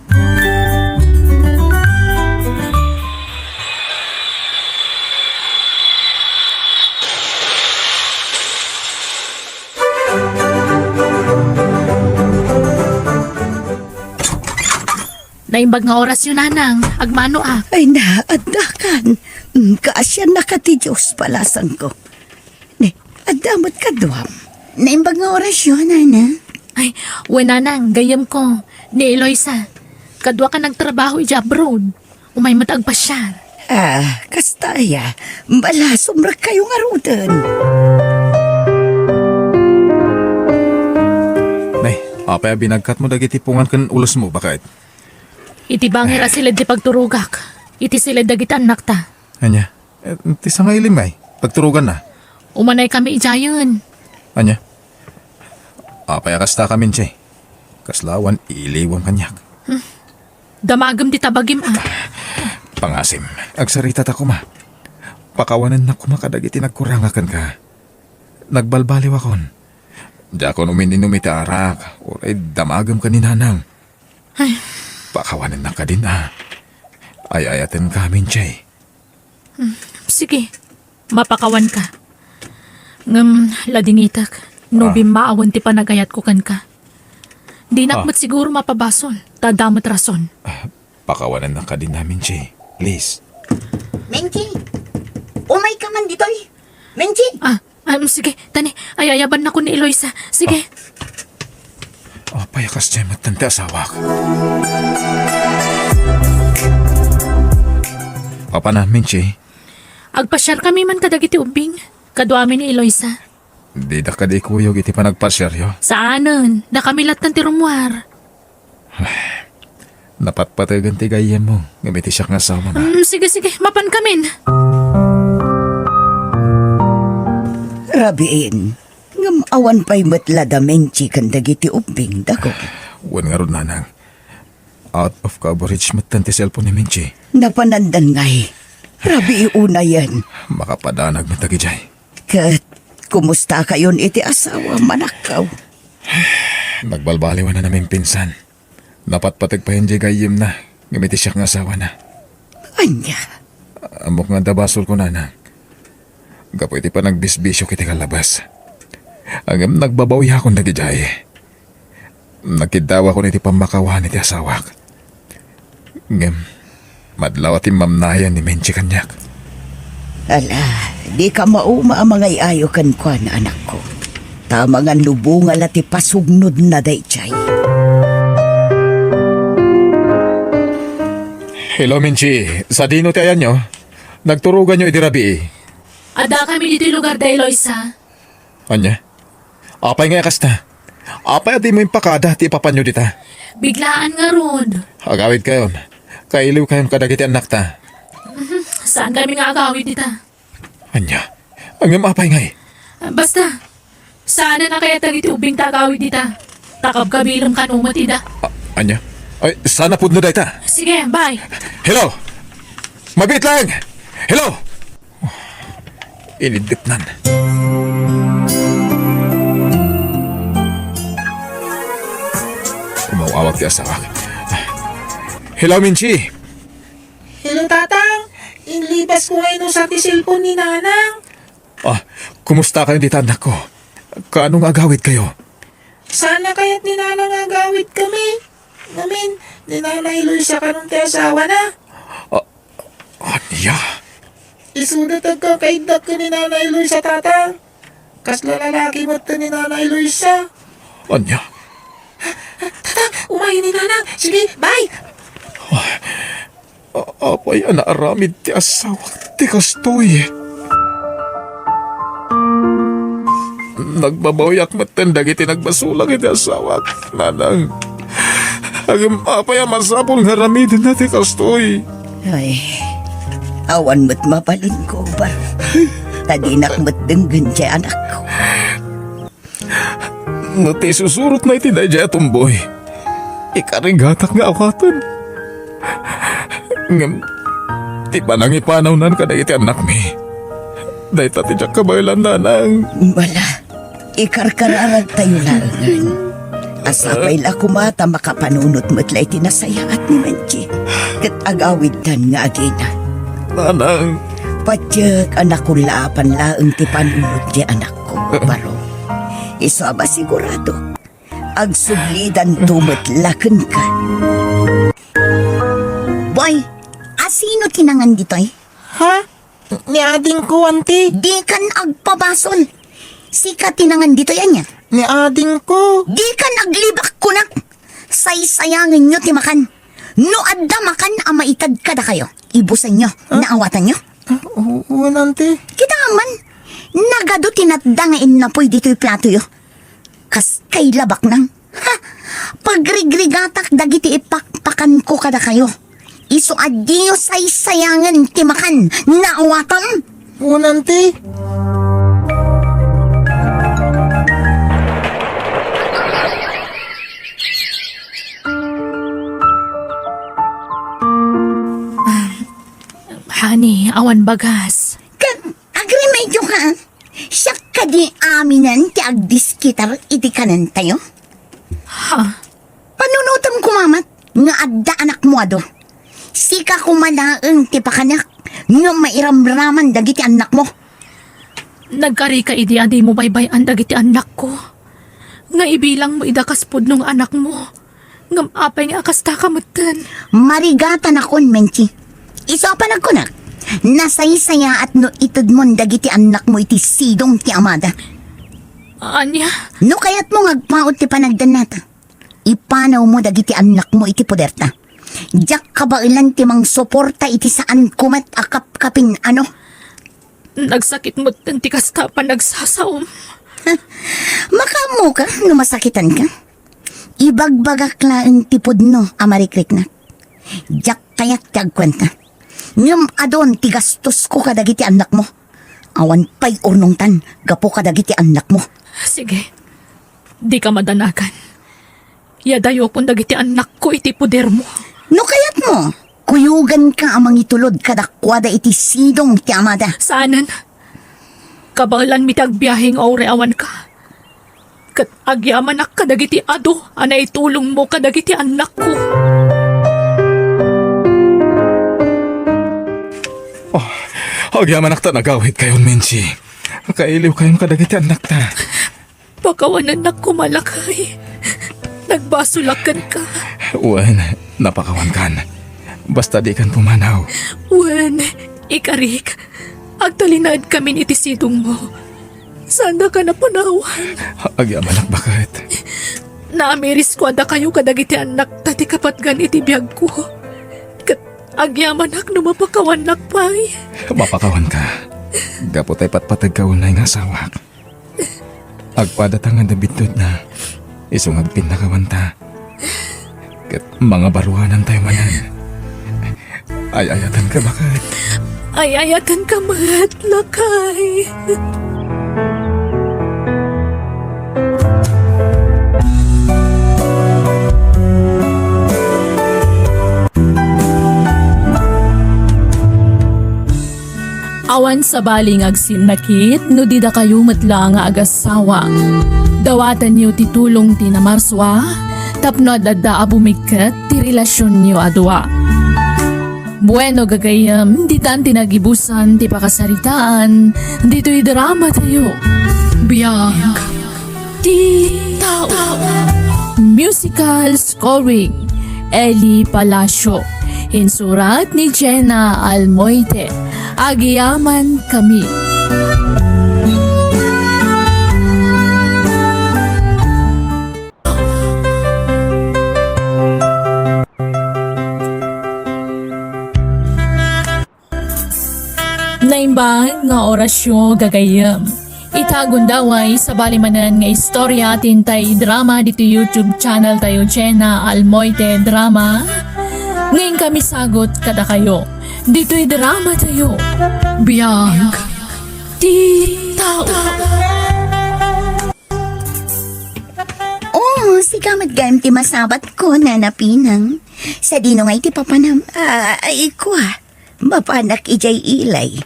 Naimbag nga orasyo, nanang. Agmanoak. Ay na, addakan. Mm, kaasiannaka ti Dios, balasangko. Ne, adda met kaduam. Naimbag nga orasyo, nanang. Ay, wen, nanang, gayyemko. Ni Eloisa. Kaduaka nagtrabaho idiay abroad. Umay met agpasiar. Ah, kasta aya. Bala, sumrekkayo ngaruden. Nay, apay a binagkatmo dagiti pungan ken ulosmo, baket? Iti bangir a siled ti pagturogak, iti siled dagiti annakta. Ania? Eh, ti sangaili, may pagturoganna. Umanaykami idiayen. Ania? Apay a kasta, Minchi? Kasla awan iliwam kaniak. Hmm. Damagem ti tabagim, a. Pangasim, agsaritata koma. Pakawanennak koma kadagiti nagkurangak kenka. Nagbalbaliwakon. Diakon umin-inum iti arak, uray damagem ken ni nanang. Ay. Pakawanennak kadin, a. Ay-ayatenka, Minchi. Hmm, sige, mapakawanka. Ngem, ladingitek, no Ah. bimmaawen ti panagayatko kenka. Dinak Ah. met siguro mapabasol, ta adda met rason. Ah, pakawanennak kadin, Minchi. Please. Menchi! Umayka man ditoy! Menchi! Ah, ah, sige, tani, ay-ayabannakon ni Eloisa. Sige. Ah. Apay a kasdiay met ti asawak? Apay a, Menchi? Agpasiarkami man kadagiti ubbing. Kaduami ni Eloisa. Dida kadi ikuyog iti panagpasiaryo? Saanen. Dakami lattan ti rummuar. Napatpategen ti gayyemmo, ngem iti siak nga asawana. Mm, sige, sige, mapankamin. Rabiin, ngem awan pay met la da Menchi ken dagiti ubbing, Dago. Wen ngarud, nanang. Out of coverage metten ti cellphone ni Menchi. Napanandan ngay. Rabii unayen. Makapadanag met dagidiay. Ket, kumusta kayon iti asawa, manakkaw? Nagbalbaliwan a naminpinsan. Napatpateg pay diay gayyemna, ngem iti siak nga asawana. Ania? Ammok nga adda basolko, nanang. Gapu iti panagbisbisiok iti kallabas. Ngem nagbabawiakon dagidiay. Nagkiddawakon iti pammakawan iti asawak. Ngem, madlaw a timmamnayan ni Menchi kaniak. Ala, dika mauma a mangay-ayo kenkuana, anakko. Ta amangan no bunga la ti pasugnodna daydiay. Hello, Menchi. Sadino ti ayanyo? Nagturoganyo idi rabii. Addakami ditoy lugar da Eloisa. Ania? Apay ngay a kasta? Apay a dimo impakada ti ipapanyo dita? Biglaan ngarud. Agawidkayon. Kailiwkayon kadagiti annakta. Mhm. Saankami nga agawid dita. Ania? Ngem apay ngay? Basta, saanen a kayat dagiti ubbing ta agawid dita. Ta kabkabilem kano met ida. A-, ania? Ay, saan a pudno dayta? Sige, bye. Hello? Mabiit laeng! Hello? Iniddepnan. Umaw-awag ti asawak. Hello, Menchi. Hello, Tatang. Inlipas ko nga inusar ti cellphone ni Nanang. Ah, kumusta kayo dita, annakko? Kaano nga agawidkayo? Saan a kayat ni Nanang nga agawidkami? Ngamin, ni Nanay Luisa kanon ti asawana. Ah, ania? Isuda ti agkakaiddak ken ni Nanay Luisa, Tatang. Kasla lalaki met ni Nanay Luisa. Ania? Tatang, umayo ni Nanang. Sige, bye! Ah, A-, apay a naaramid ti asawak ti kastoy? Nagbabawiak metten dagiti nagbasolak iti asawak, nanang. Ngem apay a masapul nga aramidenna ti kastoy? Ay, awan met mabalinko, baro. Ta dinak met denggen ti anakko. No ti isusurotna iti daydiay a tumboy, ikarigatak nga awaten. Ngem ti panangipanawnan kadagiti annakmi, dayta ti diak kabaelan, nanang. Bala, ikarkararagtayo laengen. Sapay la koma ta makapanunot met la iti nasayaat ni Menchi ket agawiddan nga agina. Nanang. Patiek a nakullaapan laeng ti panunot ti anakko, baro. Isu a masigurado, agsublidanto met la kenka. Boy, asino ti nangan ditoy? Ha? Ni adingko, anti. Dikan agpabasol. Sika ti nangan ditoy, ania? Ni adingko. Dikan aglibak, kunak. Saysayangenyo ti makan. No adda makan a maited kadakayo, ibusenyo, ah? Naawatanyo? Ah, oo, wen, anti. Kita man, nagadu ti natda nga innapoy ditoy platoyo. Kas kay labaknang. Ha! Pagrigrigatak dagiti ipakpakanko kadakayo. Isu a diyo saysayangen ti makan, naawatam? Wen, anti. Ah, honey, awan bagas. Ka-, agremedyo ka? Siak kadi aminen ti agdiskitar iti kanentayo? Ha? Panunotem koma met nga adda anakmo adu. Sika koma laeng ti pakanak nga mairamraman dagiti annakmo. Nagkarika idi a dimo baybay-an dagiti annakko, nga ibilangmo ida kas pudno nga anakmo. Ngem apay nga kasta ka metten? Marigatanakon, Menchi. Isu a panagkunak, nasaysayaat no itedmon dagiti annakmo iti sidong ti amada. Ania? No kayatmo nga agpaut ti panagdannata, ipanawmo dagiti annakmo iti poderta. Diak kabaelan ti mangsuporta iti saanko met a kapkapin-ano. Nagsakit metten ti kasta a panagsasaom. Makaammoka no masakitanka? Ibagbagak laeng ti pudno a marikriknak. Diak kayat ti agkuenta. Ngem adun ti gastosko kadagiti annakmo. Awan pay urnongtan gapu kadagiti annakmo. Sige. Dika madanagan. Yadayokon dagiti annakko iti podermo. No kayatmo, kuyoganka a mangitulod kadakuada iti sidong ti amada. Saanen. Kabaelanmi ti agbiahe nga uray awanka. Ket agyamanak kadagiti adu a naitulongmo kadagiti annakko. Oh, agyamanak ta nagawidkayon, Menchi. Kailiwkayon kadagiti annakta. Pakawanennak koma, lakay. Nagbasolak kenka. Wen, napakawankan. Basta dikan pumanaw. Wen, ikarik. Agtalinaedkamin iti sidongmo. Saandaka a panawan. Agyamanak, baket. Naamirisko a dakayo kadagiti annakta ti kapatgan iti biagko. Ket agyamanak no mapakawannak pay. Mapakawanka. Gapu ta ipatpategka unay nga asawak. Agpadata nga adda biddutna, isu nga agpinnakawanta. Ket mangabaruanantayo manen. Ay-ayatenka, baket. Ay-ayatenka met, lakay. Awan sabali nga agsinnakit no di dakayo met la nga agassawa. Dawatenyo ti tulong ti namarsua tapno ad-adda a bumigket ti relasionyo a dua. Bueno, gagayyem, ditan ti nagibusan ti pakasaritaan ditoy dramatayo. Biag ti tao. Musical scoring, Eli Palacio. Insurat ni Jenna Almoite. Agyaman kami. Naimbag nga orasyo, gagayyem. Ita gundaway, sabali manen nga istorya ti intay drama ditoy YouTube channel tayo, Jenna Almoite Drama. Ngayon kami sagot kadakayo. Ditoy drama tayo. Biag ti tao. Oh, sika met gayam ti masabat ko, Nana Pinang. Sadino ngay ti papanam? Ah, ay, kua. Mapanak idiay Eli.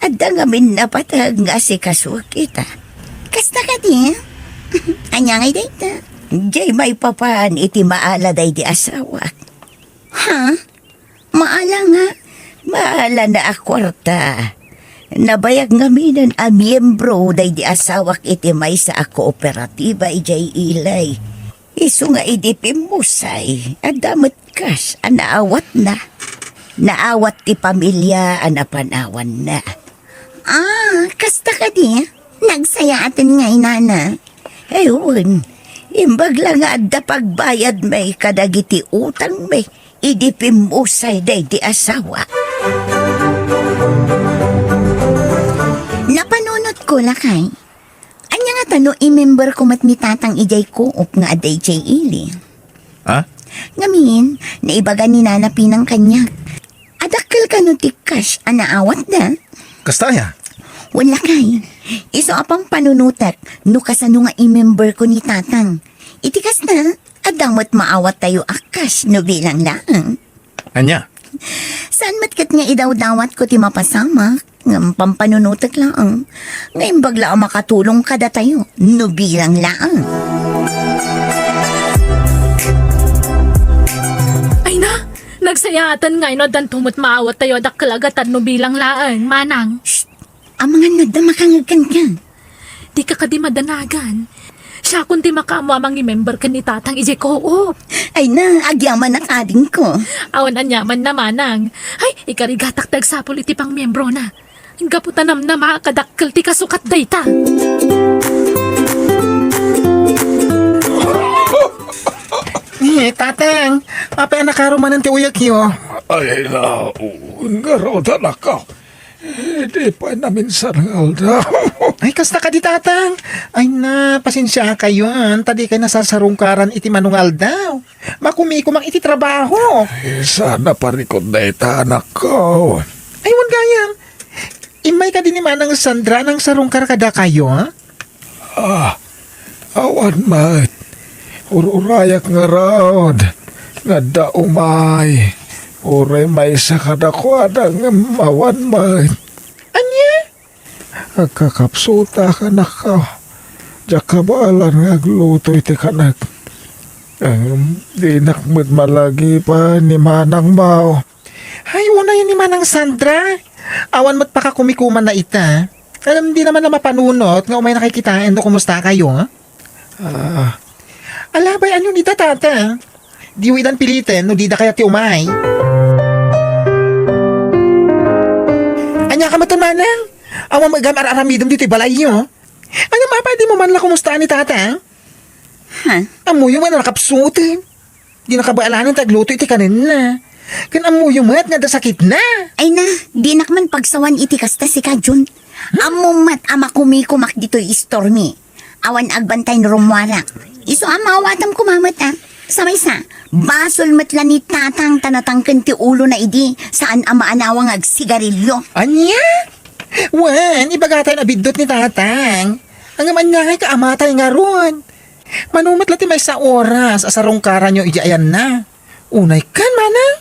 Adda ngamin napateg nga asikasuak ita. Kasta kadi? Ania ngay dayta? Diay maipapan iti maala daydi asawak. Ha? Maala nga? Maalana a kuarta. Nabayag ngaminen a miembro daydi asawak iti maysa a kooperatiba idiay Eli. Isu nga idi pimmusay, adda met kas a naawatna. Naawat ti pamilia a napanawanna. Ah, kasta kadi? Nagsayaaten ngay, Nana. Ay, wen, imbag la nga adda pagbayadmi kadagiti utangmi idi pimmusay daydi asawa. Napanunotko, lakay. Ania ngata no i-memberko met ni Tatang idiay co-op nga adda idiay Eli? Ha? Ngamin, naibaga ni Nana Pinang kaniak. Adakkel kano ti cash a naawatda? Kasta aya? Wen, lakay. Isu a pampanunotek no kasano nga i-memberko ni Tatang. Iti kasta, adda met maawattayo a cash no bilang laeng. Ania? Saan met ket nga idawdawatko ti mapasamak, ngem pampanunotek laeng, nga imbag la a makatulong kadatayo no bilang laeng. Ay na, nagsayaatan nga ino addanto met maawattayo a dakkel a gatad no bilang laeng, manang. Shh! Amangan nga adda makangeg kenka. Dika kadi madanagan. Siakon ti makaammo a mangimember ken ni Tatang idiay co-op. Ay na, agyamanak adingko. Awan aniamanna, manang. Ay, ikarigatak ti agsapul iti pangmiembrona. Gapu ta namnama a kadakkel ti kasukat dayta. Ni, Tatang, apay a nakaro manen ti uyekyo? Ay, na, ngarud, anakko. Idi pay naminsan nga aldaw. Ay, kasta kadi, Tatang. Ay na, pasensiakayon, ta dikay nasasarungkaran iti mano nga aldaw. Makumikumak iti trabaho. Ay, sana parikot dayta, anakko. Ay, wen gayam. Immay kadi ni Manang Sandra nangsarungkar kadakayo, ha? Ah, awan met. Ururayak ngarud nga adda umay. Uray maysa kadakuada ngem awan met. Ania? Agkakapsutak, anakko. Diak kabaelan nga agluto iti kanek. Ngem dinak met malagipen ni Manang Mao. Ay, unayen ni Manang Sandra. Awan met pakakumikumanna ita. Ngem dina man la mapanunot nga umayna kitaen no kumustakayo. Ah. Ala, bay-an ita, Tatang. Diyo idan piliten no dida kayat ti umay. Ania ka met, Manang? Awan met gayam ar-aramidem ditoy balayyo. Ngem apay dimo man la kumustaan ni Tatang? Ha? Ammoyo met a nakapsutek. Dina kabaelan ti agluto iti kanenna. Ken ammoyo met nga adda sakitna. Ay na, dinak man pagsawan iti kasta, sika, Jun. Ammom met a makumikumak ditoy istormi. Awan agbantay no rummuarak. Isu a maawatam koma met, a. Sa maysa, basol met la ni Tatang ta natangken ti ulona idi, saan a maanawa nga agsigarilio. Ania? Wen, ibagatayon a biddut ni Tatang. Ngem aniakay ka a matay ngarud? Mano met la ti maysa a oras a sarungkaranyo idiay ayanna? Unay ken, Manang?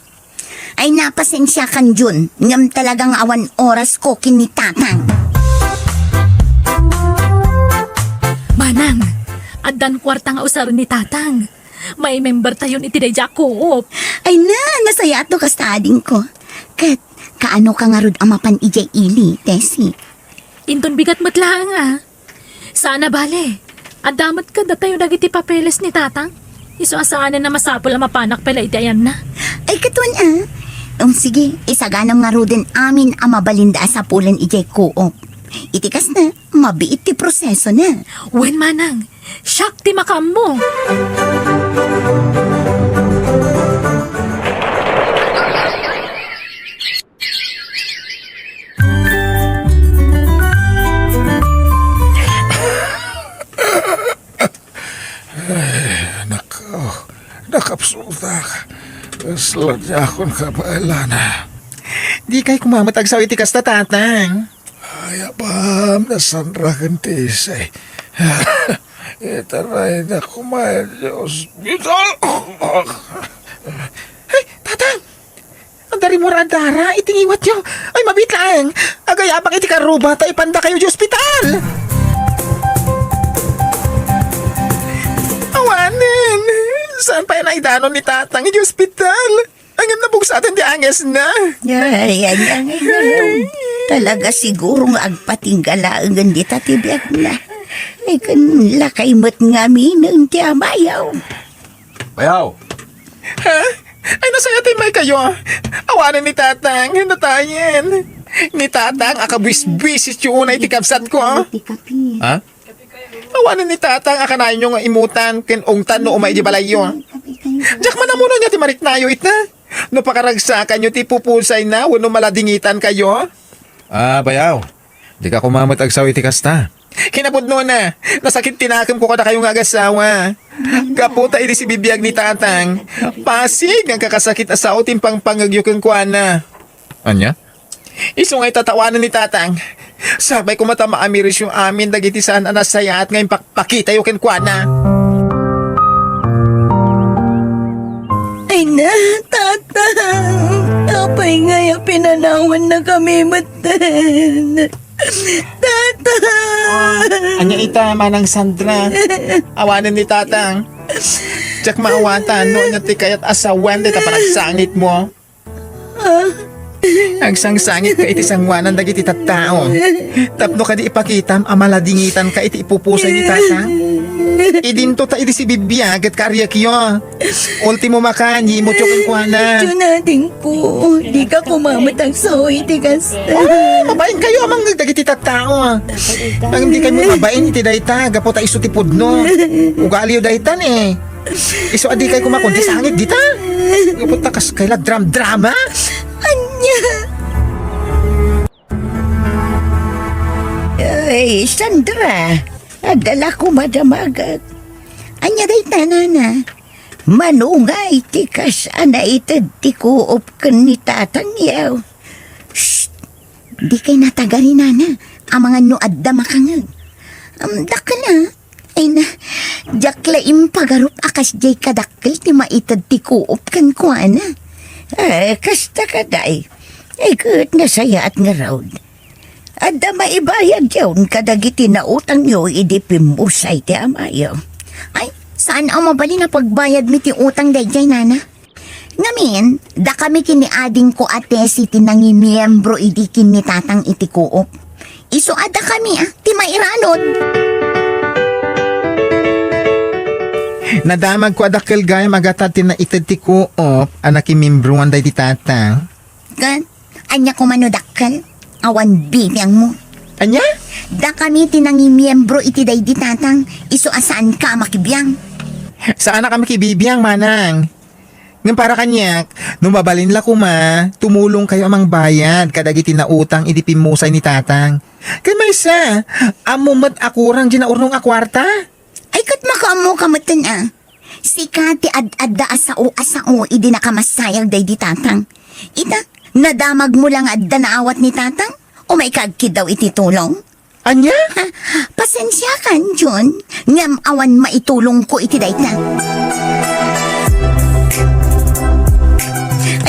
Ay, na, pasensiakan, Jun, ngem talaga nga awan orasko ken ni Tatang. Manang, addan kuarta nga usaren ni Tatang. Maimembertayon iti daydiay a co-op. Ay na, nasayaat no kasta, adingko. Ket, kaano ka ngarud a mapan idiay ili, Tessie? Inton bigat met laeng, a. Saan a bale. Adda met kadatayo dagiti papeles ni Tatang. Isu a saanen a masapul a mapanak pay la iti ayanna. Ay, ket wen, a. Um, sige, isaganam ngaruden amin a mabalinda a sapulen idiay co-op. Iti kasta, mabiit ti prosesona. Wen, Manang, siak ti makaammo. Ay, nako, nakapsutak. Kasla diakon kabaelan. Dikay koma met agsao iti kasta, Tatang. Ay, apay, nasanraken ti isay. Itarayda koma iti ospital. Ay, Tatang! Adda rimmuar a dara iti ngiwatyo. Ay, mabiit laeng. Agayabak iti karruba ta ipandakayo iti ospital. Awanen. Saan pay a naidanon ni Tatang iti ospital? Ngem nabugsaten ti angesna. Ay, ay, ay, ay, ay. Talaga siguro nga agpatingga laengen dita ti biagna. Ay, ken lakay met ngamin ti amayo. Bayaw! Ha? Ay, nasayaat ti immaykayo. Awanen ni Tatang, natayen. Ni Tatang, a kabuisbuisityo unay ti kabsatko, a. Ha? Awanen ni Tatang a kanayonyo nga imutan ken ungtan no umay idiay balayyo. Diak man ammono ania ti mariknayo ita. No pakaragsakanyo ti pupusayna wenno maladingitankayo. Ah, bayaw. Dika koma met agsao iti kasta. Kinapudnona, nasakit ti nakemko kadakayo nga agasawa. Gapu ta idi sibibiag ni Tatang, pasig nga agkakasakit a sao ti impangpangngegyo kenkuana. Ania? Isu nga ita ta awanen ni Tatang. Sakbay koma ta maamirisyo amin dagiti saan a nasayaat nga impakpakitayo kenkuana. Ay na, Tatang! Apay ngay a pinanawannakami metten? Tatang! Ania ita, Manang Sandra? Awanen ni Tatang. Diak maawatan no ania ti kayat a sawen dayta panagsangitmo. Agsangsangitka iti sangoanan dagiti tattao tapno kadi ipakitam a maladingitanka iti ipupusay ni Tatang. Idinto ta idi sibibiag ket kaariekyo. Ultimo makan, yimutyo kenkuana. Diyo nadingko, dika koma met agsao iti kasta. Oh, mabainkayo a mangngeg dagiti tattao. Ngem dikay met mabain iti dayta, gapu ta isu ti pudno. Ugaliyo daytan, e. Isu a dikay koma kundi sangit dita. Gapu ta kas kayla dram-drama. Ania? Eh, Sandra, adda la koma damagek. Ania dayta, nana? Mano ngay ti kas a naited ti kuop ken ni tatangyaw? Shh! Dikay natagari, nana. Amangan no adda makangeg. Am, dakkel a. Ay na, diak la impagarup a kasdiay kadakkel ti maited ti kuop kenkuana. Eh, kasta kadi. Ay, ket nasayaat ngarud. Adda maibayadyon kadagiti nautangyo idi pimmusay ti amayo. Ay, saan a mabalin a pagbayadmi ti utang daydiay, nana? Ngamin, dakami ken ni adingko a Tessie ti nangimiembro idi ken ni tatang iti kuop. Isu a dakami a ti mairanod. Nadamagko a dakkel gayam a gatad ti naited ti kuop a nakimiembroan daydi tatang. Ket, ania koma no dakkel? Awan bibiangmo. Ania? Dakami ti nangimiembro iti daydi tatang, isu a saanka a makibiang. Saanak a makibibiang, manang. Ngem para kaniak, no mabalin la koma, tumulongkayo a mangbayad kadagiti nautang idi pimmusay ni tatang. Ken maysa, ammom met a kurang diay naurnong a kuarta? Ay, ket makaammoka metten a. Sika ti ad-adda a sao a sao idi nakamassayag daydi tatang. Ita, nadamagmo la nga adda naawat ni tatang? Umayka agkiddaw iti tulong? Ania? Ha, pasensiakan, Jun, ngem awan maitulongko iti dayta.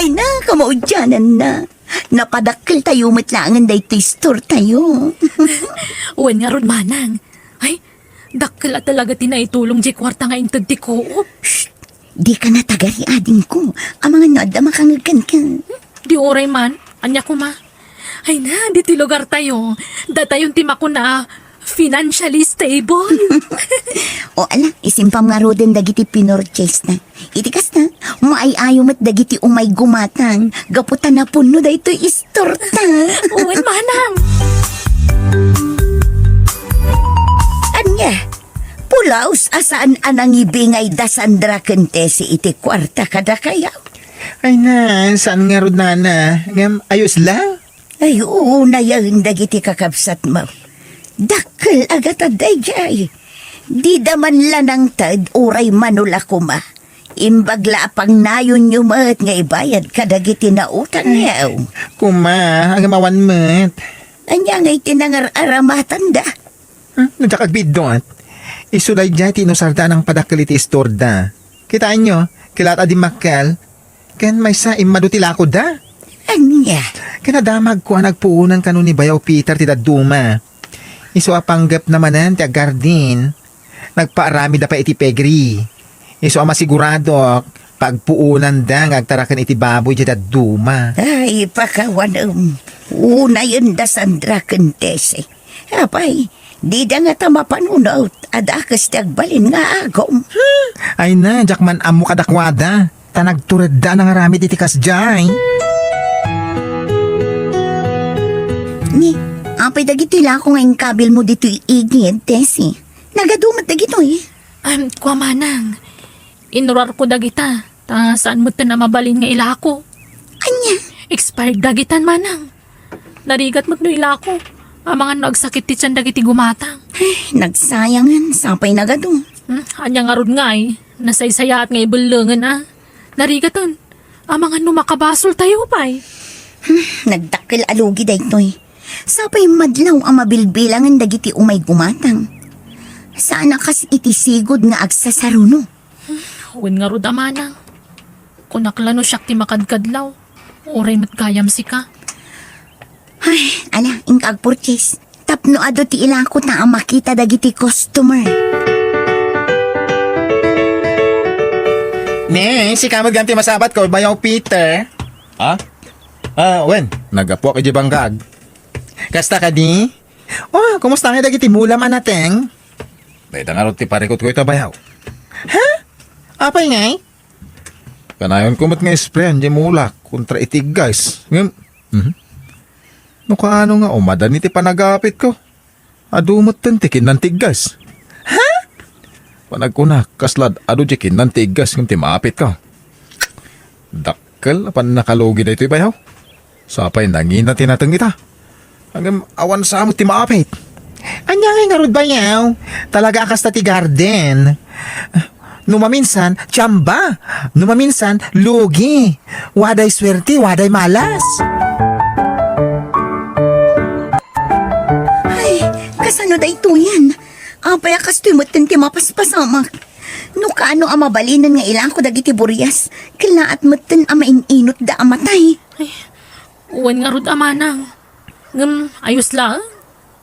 Ay na, kamaudiananna. Napadakkeltayo met laengen daytoy istortayo. Wen ngarud, manang. Ay, dakkel a talaga ti naitulong diay kuarta nga inted ti kuop. Shh! Dika natagari, adingko. Amangan no adda makangeg kenka. Di uray man. Ania koma? Ay na, ditoy lugartayo, datayon ti makuna a financially stable. O ala, isimpam ngaruden dagiti pinurchasena. Iti kasta, maay-ayo met dagiti umay gumatang gapu ta napunno daytoy istorta. Wen, manang. Ania, pulaos a saan a nangibingay da Sandra ken Tessie iti kuarta kadakayo? Ay na, saan ngarud, nana. Ngem ayos la? Ay, unayen dagiti kakabsatmo. Dakkel a gatad daydiay. Dida man la nangted uray mano la koma. Imbag la a pangnayonyo met nga ibayad kadagiti nautangyo. Koma, ngem awan met. Ania ngay ti nangar-aramatanda? Hmm, no diak agbiddut. Isu daydiay ti inusarda a nangpadakkel iti istorda. Kitaenyo, kitaenyo, a dimmakkel. Ken maysa, immadu ti lakoda. Ania? Ken nadamagko a nagpuonan kano ni Bayaw Peter ti dadduma. Isu a panggepna manen ti agardin, nagpaaramidda pay iti piggery. Isu a masiguradok, pagpuonanda nga agtaraken iti baboy diay dadduma. Ay, pakawanem. Unayenda Sandra ken Tessie. Apay, dida ngata mapanunot a dakes ti agbalin nga agom. Hmm, ay na, diak man ammo kadakuada. Ta nagturedda a nangaramid iti kasdiay. Ni, apay dagitoy lako nga inkabilmo ditoy igid, Tessie? Nagadu met dagitoy? Am, kua manang. Inurarko dagita, ta saan metten a mabalin nga ilako. Ania? Expired dagitan, manang. Narigat met no ilako. Amangan no agsakit ti tian dagiti gumatang. Ay, nagsayangan, sapay nagadu. Hmm, ania ngarud ngay? Nasaysayaat nga ibellengen a. Narigaten. Amangan no makabasoltayo pay. Hmm, nagdakkel a lugi daytoy. Sapay madlaw a mabilbilangen dagiti umay gumatang. Saan a kas iti sigud nga agsasaruno. Wen ngarud a manang. Kunak la no siak ti makadkadlaw. Uray met gayam sika. Ay, ala, inka agpurchase. Tapno adu ti ilako ta a makita dagiti customer. Ne, sika met gayam ti masabatko, Bayaw Peter. Ha? Ah, wen, naggapuak idiay bangkag. Kasta kadi? Oh, kumusta ngay dagiti mulam a nateng? Dayta ngarud ti parikutko ita, Bayaw. Ha? Apay ngay? Kanayonko met nga isprayan diay mulak kontra iti gas. Ngem, mhm. No kaano nga umadan iti panagapitko? Adu metten ti kinnantiggas. Ha? Panagkunak, kaslad adu diay kinnantiggas ngem ti maapitko. Dakkel a pannakalugi daytoy, Bayaw. Sapay nangina ti nateng ita. Ngem awan sa met ti maapit. Ania ngay ngarud bayaw? Talaga a kasta ti garden. No maminsan, tsamba. No maminsan, lugi. Waday suerte, waday malas. Ay, kasano daytoyen? Apay a kastoy metten ti mapaspasamak? No kaano a mabalinen nga ilako dagiti burias, kellaat metten a main-inotda a matay. Ay, wen ngarud a manang. Ngem, ayos laeng.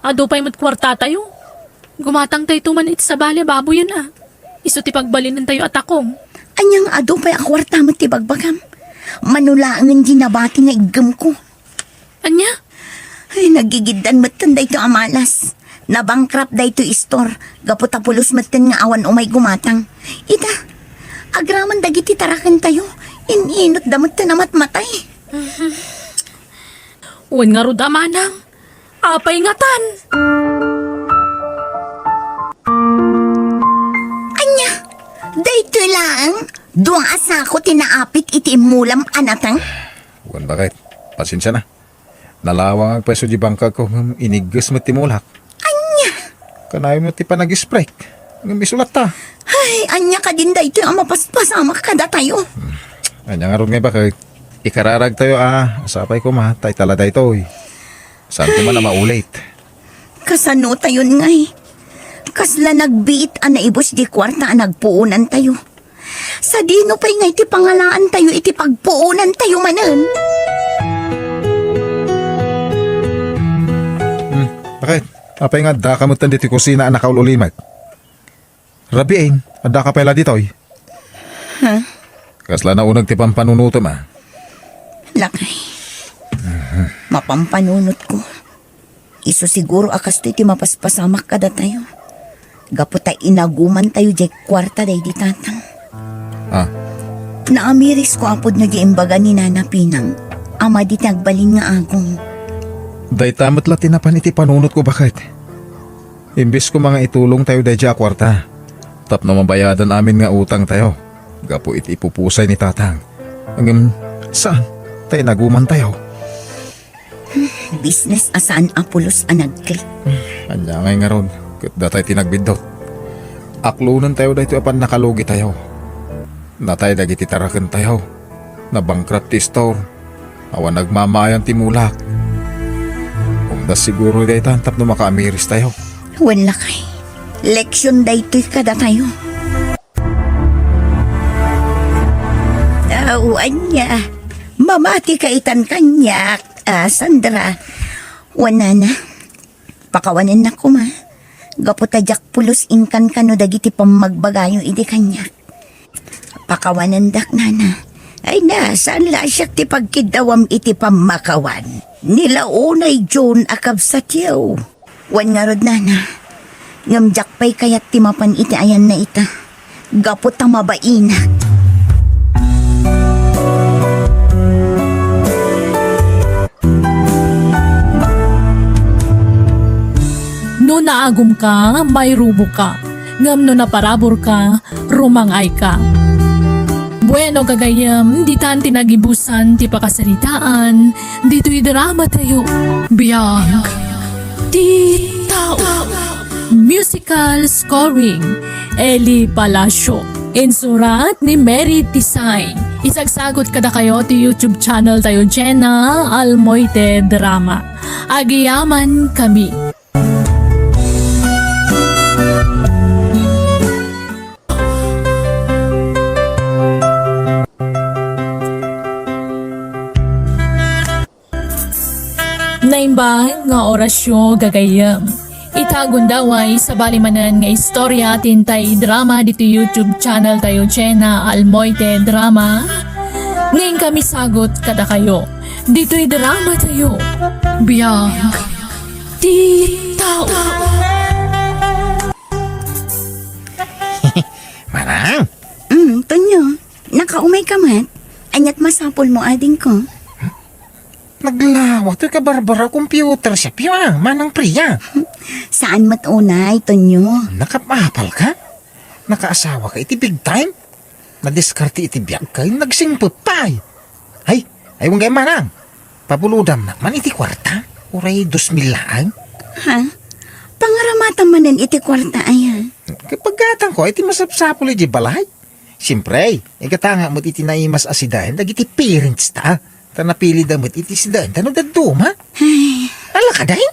Adu pay met kuartatayo. Gumatangtayto man iti sabali a baboyen a. Isu ti pagbalinentayo a takong. Ania nga adu pay a kuarta met ti bagbagam? Mano laengen ti nabati nga iggemko. Ania? Ay, nagigiddan metten daytoy a malas. Nabankrupt daytoy store. Gapu ta pulos metten nga awan umay gumatang. Ita, agraman dagiti tarakentayo. In-inotda metten a matmatay. Wen ngarud a manang. Apay ngatan? Ania? Daytoy laeng? Dua a sako ti naapit iti immulam a nateng? Wen baket, pasensia na. Nalawangak pay isu di bangkagko ngem inigges met ti mulak. Ania? Kanayon met ti panag-spray. Ngem isu latta. Ay, ania kadin daytoy a mapaspasamak kadatayo? Hmm. Ania ngarud ngay baket? Ikararagtayo a, sapay koma, ta itala daytoy. Saan ti man a maulit? Kasano tayon ngay? Kasla nagbiit a naibus di kuarta a nagpuonantayo. Sadino pay ngay ti pangalaantayo iti pagpuonantayo manen? Hmm, baket? Apay nga addaka metten ditoy kusina a nakaul-ulimek? Rabiin, addaka pay la ditoy? Ha? Kasla nauneg ti pampanunotem a? Lakay. Mapampanunotko. Isu siguro a kastoy ti mapaspasamak kadatayo. Gapu ta inagumantayo diay kuarta daydi tatang. Ah. Naamirisko a pudno diay imbaga ni Nana Pinang a madi ti agbalin nga agum. Dayta met la ti napan iti panunotko, baket. Imbes koma nga itulongtayo daydiay a kuarta tapno mabayadan amin nga utangtayo gapu iti ipupusay ni tatang. Ngem saan, ta inagumantayo. Business a saan a pulos a nagklik. Ania ngay ngarud, ket datay ti nagbiddut. Aklonentayo daytoy a pannakalugitayo. Natay dagiti tarakentayo. Nabankrupt ti store. Awan nagmamaayan ti mulak. Umdas siguro dayta tapno makaamiristayo. Wen lakay, leksion daytoy kadatayo. Aw, ania, mamatika itan kaniak, a, Sandra. Wen nana, pakawanennak koma. Gapu ta diak pulos inkankano dagiti pammagbagayo idi kaniak. Pakawanendak, nana. Ay na, saan la a siak ti pagkiddawam iti pammakawan? Ni la unay June a kabsatyo. Wen ngarud, nana. Ngem diak pay kayat ti mapan iti ayanna ita. Gapu ta mabainak. No naagumka, mairuboka. Ngem no naparaburka, rumang-ayka. Bueno, gagayyem, ditan ti nagibusan ti pakasaritaan ditoy dramatayo. Biag ti tao. Musical scoring, Eli Palacio. Insurat ni Mary Tisay. Isagsagut kadakayo ti YouTube channel tayo, Jenna Almoite Drama. Agyamankami. Naimbag nga orasyo, gagayyem. Ita gundaway, sabali manen nga istorya ti intay drama ditoy YouTube channel tayo, Jenna Almoite Drama. Nga inkami sagut kadakayo ditoy drama tayo. Biag ti tao. Manang? Mm, Tonyo, nakaumay ka met? Aniat masapul mo, adingko? Naglawa toy kabarbara computer shop yo, a, Manang Priya. Saan met unay, Tonyo? Nakapapal ka? Nakaasawa ka iti big time? Nadiskarte iti biag ka, nagsingpet pay. Ay, ay, wen ngay, Manang. Pabulodam nak man iti kuarta. Uray dos mil laeng. Ha? Pangaram Tamanen iti kuarta aya. Paggatangko iti masapsapul iti balay. Siempre, igatanga met iti naimas a sidaen dagiti parents ta. Ta napilida met iti sidaen ta no dadduma. Ay. Ala ka, dayta?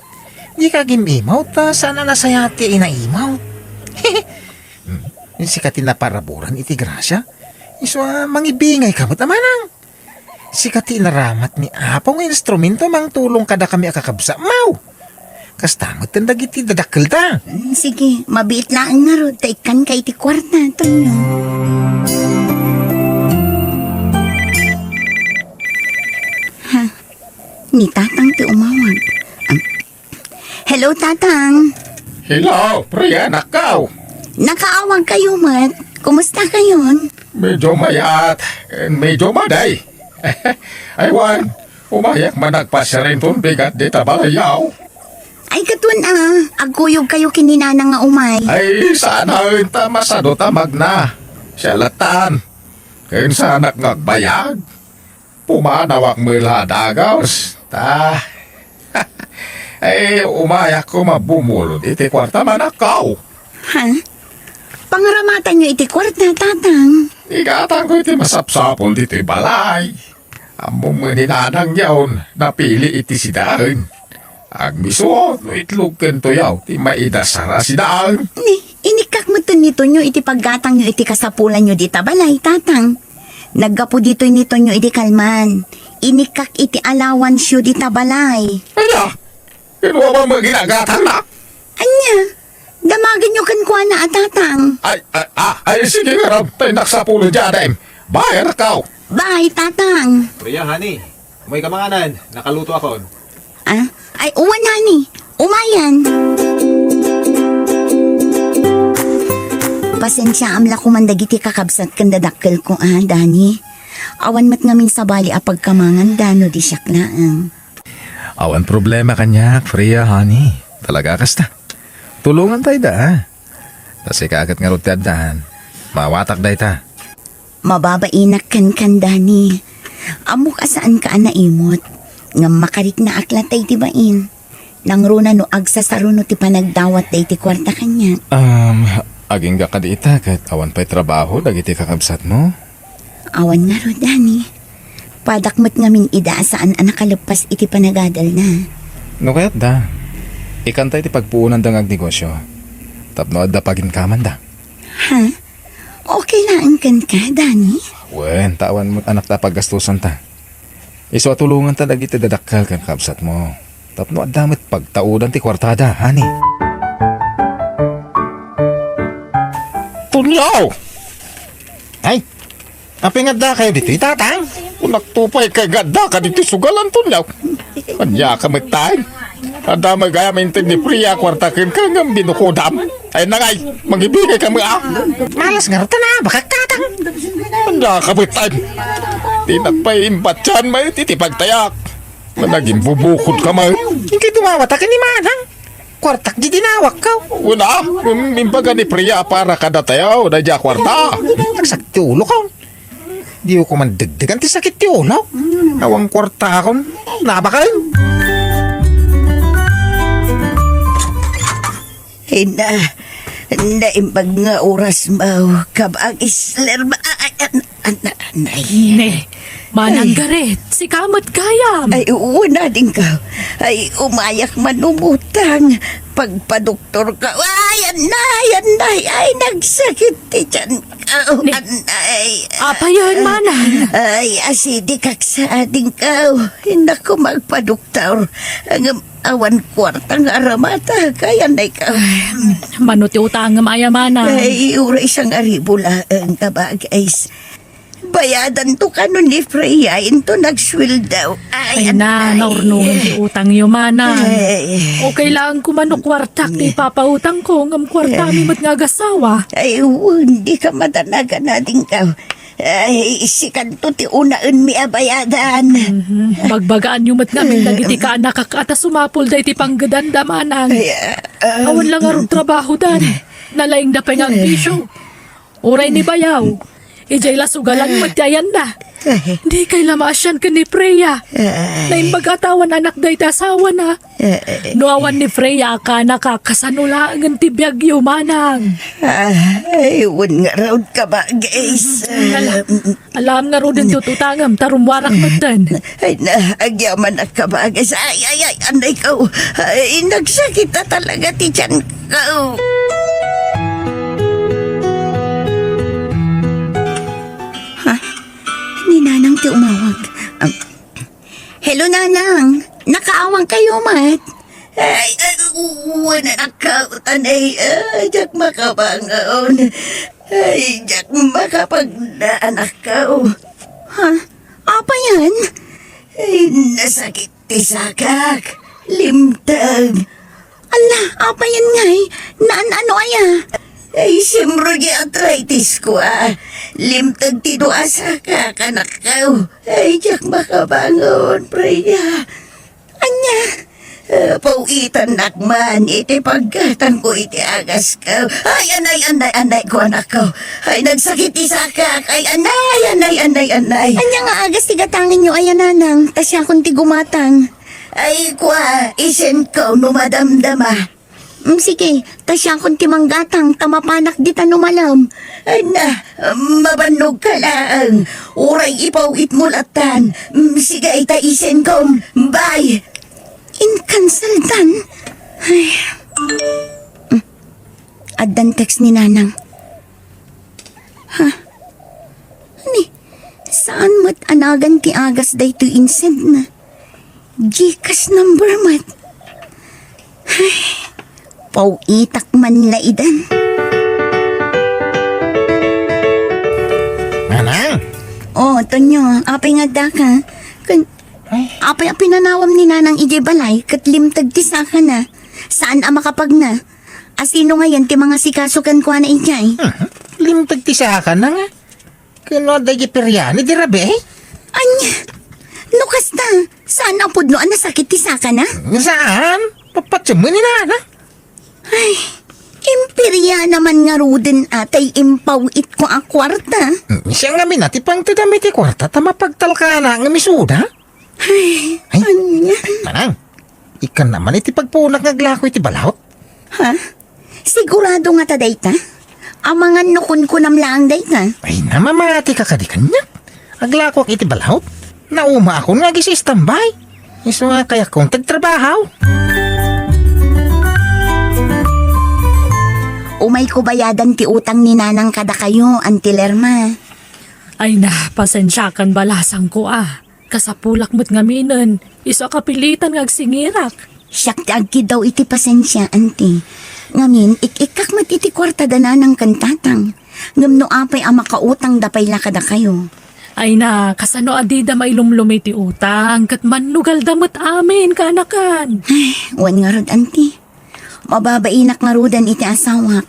Di ka gim-imaw ta saan a nasayat ti inaimaw. Hmm. Sika ti naparaburan iti grasia. Isu a mangibingay ka met a manang. Sika ti inaramat ni Apo nga instrumento mangtulong kadakami a kakabsat. Maw! Kasta met dagiti dadakkel ta. Sige, mabiit laeng ngarud ta ikkanka iti kuarta, Tonyo. Ha? Ni Tatang ti umawag. Am, Hello, Tatang. Hello, Priya, anakko. Nakaawag kayo met. Kumusta kayon? Medyo mayat, eh, medyo maday. Ay, wen, umayak man agpasiar inton bigat dita balay yaw. Ay, katon, ah, agkuyog kayo ken ni Nanang nga umay. Ay, saan ta masado ta magna. Siya latan. Ken saanak nga agbayag. Pumanawak met la a dagus. Ta. Ay, umayak koma bumulod iti kuarta, manakko. Ha? Pangaramatanyo iti kuarta, Tatang? Igatangko iti masapsapul ditoy balay. Ammom met ni Nanang yaw, napili iti sidaen. Agmisuot no itlog ken tuyaw ti maidasar a sidaen. Ni, inikkak met ni Tonyo iti paggatangyo iti kasapulanyo dita balay, Tatang. Naggapu ditoy ni Tonyo idi kalman. Inikkak iti allowance-yo dita balay. Ania? Kinua met ginagatangna? Ania? Damagenyo kenkuana a Tatang. Ay, ay, ah, ay, sige ngarud, ta innak sapulo diay adaem. Bye, anakko. Bye, Tatang. Priya, honey, umay ka manganan, nakaluto akon. Ah? Ay, uwan, honey. Umayan. Pasensiaam la koman dagiti kakabsat ken dadakkelko, ah, Dani. Awan met ngamin sabali a pagkamanganda no di siak laeng. Awan problema kaniak, Priya, honey. Talaga kasta. Tulonganta ida, ah. Ta sika ket ngarud ti addaan. Maawatak dayta. Mababainak kenka, Dani. Ammok a saanka a naimot. Ngem makariknaak latta iti bain. Nangruna no agsasaruno ti panagdawat daytoy kuarta kaniak. Um, agingga kadi ita ket awan pay trabaho dagiti kakabsatmo? Awan ngarud, Dani. Padak met ngamin ida a saan a nakaleppas iti panagadalna. No kayatda, ikanta iti pagpuonanda nga agnegosio tapno adda paginkamanda. Ha? Okay laeng kenka, Dani? Wen, ta awan met anakta a paggastusanta. Isu a tulonganta dagiti dadakkel ken kakabsatmo tapno adda met pagtaudan ti kuartada, honey. Tonyo! Ay, apay nga addakayo ditoy, Tatang? Kunakto pay kay nga addaka ditoy sugalan, Tonyo. Ania ka met tay? Adda met gayam inted ni Priya a kuarta kenka ngem binukodam. Ay, nangay, mangibingay ka met, ah. Malas ngarud ta naabakak, Tatang. Ania ka met tay? Dinak pay imbatian met iti pagtayak. Nagimbubukodka met. Inkay dumawata ken ni Manang. Kuartak di dinawakko. Una, im-, imbaga ni Priya a para kadatayo, daydiay a kuarta. Nagsakit ti ulokon. Diyo koman degdegan ti sakit ti ulo. Awan kuartakon. Nabaken. Ina, naimbag nga oras mo, kabag isler ma-, ay, an-, an-, anay. Ne, Manang Garet, sika met gayam. Ay, wen, adingko. Ay, umayak man umutang. Pagpadoktorko. Ay, anay, anay. Ay, nagsakit ti tiyan. Oh, Ne, anay. Apayen, Manang? Ay, asidikak sa adingko. Innak ko magpadoktor. Ngem awan kuarta nga aramata, kayan na ikaw. Ay, mano ti utangem aya, Manang? Ay, uray sangaribu laeng, kabag, ay, s-, bayadanto kano ni Freya, into nagsueldo. Ay, Ay, na, anay. Naurnogen ti utangyo, Manang. Ay. Okay laeng koma no kuartak ti ipapautangko, ngem kuartami met nga agasawa. Ay, wen, dika madanagan, adingko. Ay, sikanto ti unaenmi a bayadan. Mhm. Bagbagaanyo met ngamin dagiti kaanakak a ta sumapul daytoy panggedanda, Manang. Ay, ah, Awan la ngarud trabahodan. Nalaingda pay nga agbisio. Uray ni bayaw, idiay la sugalan met ti ayanna. Ay. Dikay la maasian ken ni Freya. Ay. Naimbag a tawan anak dayta asawana. Eh, eh, No awan ni Freya a kanak, kasano laengen ti biagyo, manang? Ay, wen ngarud, kabagis. Ala, alam ngaruden ti utangem, ta rummuarak metten. Ay, na, agyamanak, kabagis. Ay, ay, ay, anay ko. Ay, nagsakit na talaga ti tiyan ko. Ha? Ni Nanang ti umawag. Am, Hello, Nanang. Nakaawang kayo met? Ay, ay, wen, anak ko, anay, ah, diak makabangon. Ay, diak makapagna, anak ko. Ha? Apay yan? Ay, nasakit ti sakak. Limteg. Ala, apay yan ngay? Naan-ano aya? Ay, siyempre, di arthritis ko, ah. Limteg ti dua sakak, anak ko. Ay, diak makabangon, Freya. Ania? Ah, pawitannak man iti paggatangko iti agasko. Ay, anay, anay, anay ko, anak ko. Ay, nagsakit ti sakak. Ay, anay, anay, anay, anay. Ania nga agas ti gatangenyo aya, Nanang? Ta siakon ti gumatang. Ay, kua, isenko no madamdama. Mm, sige, ta siakon ti manggatang, ta mapanak dita no malem. Ay na, mabannogka laeng. Uray ipawitmo lattan. Mm, sige, ay ta isenkom. Bye! Inkanseldan. Ay. Mm. Addan text ni Nanang. Ha? Ni, saan met a nagan ti agas daytoy insendna? GCash number met. Ay, pawitak man la idan. Nanang! Oh, Tonyo, apay nga addaka? Kun, Ay. Apay a pinanawam ni Nanang idiay balay, ket limteg ti sakana. Saan a makapagna? Asino ngayen ti mangasikaso kenkuana idiay? Mhm. Limteg ti sakana nga. Ken no adda idiay pirian, idi rabii? Ania? No kasta, saan a pudno a nasakit ti sakana? Saan? Papatiem ni Nana. Ay, impiriana man ngaruden a tay impawitko a kuarta. Mm, siya ngamin a ti pangtedam iti kuarta ta mapagtalkana ngem isuda? Ay, Ay, ania? Manang, ikkan naman iti pagpuonak nga aglako iti balaut. Ha? Sigurado ngata dayta? Amangan no kunkunam laeng dayta? Ay, namamatika kadi kaniak. Aglakoak iti balaut. Naumaakon nga agis-istambay. Isu nga kayakon tagtrabaho. Umayko bayadan ti utang ni Nanang kadakayo, Auntie Lerma. Ay na, pasensiakan balasangko a. Kasapulak met ngaminen, isu a kapilitan nga agsingirak. Siak ti agkiddaw iti pasensia, Auntie. Ngamin, ik-ikkak met iti kuarta da Nanang ken Tatang. Ngem no apay a makautangda pay la kadakayo? Ay na, kasano a dida mailumlumi ti utang, ket mannugalda met amin, kaanakan. Ay, wen ngarud, Auntie. Mababainak ngaruden iti asawak.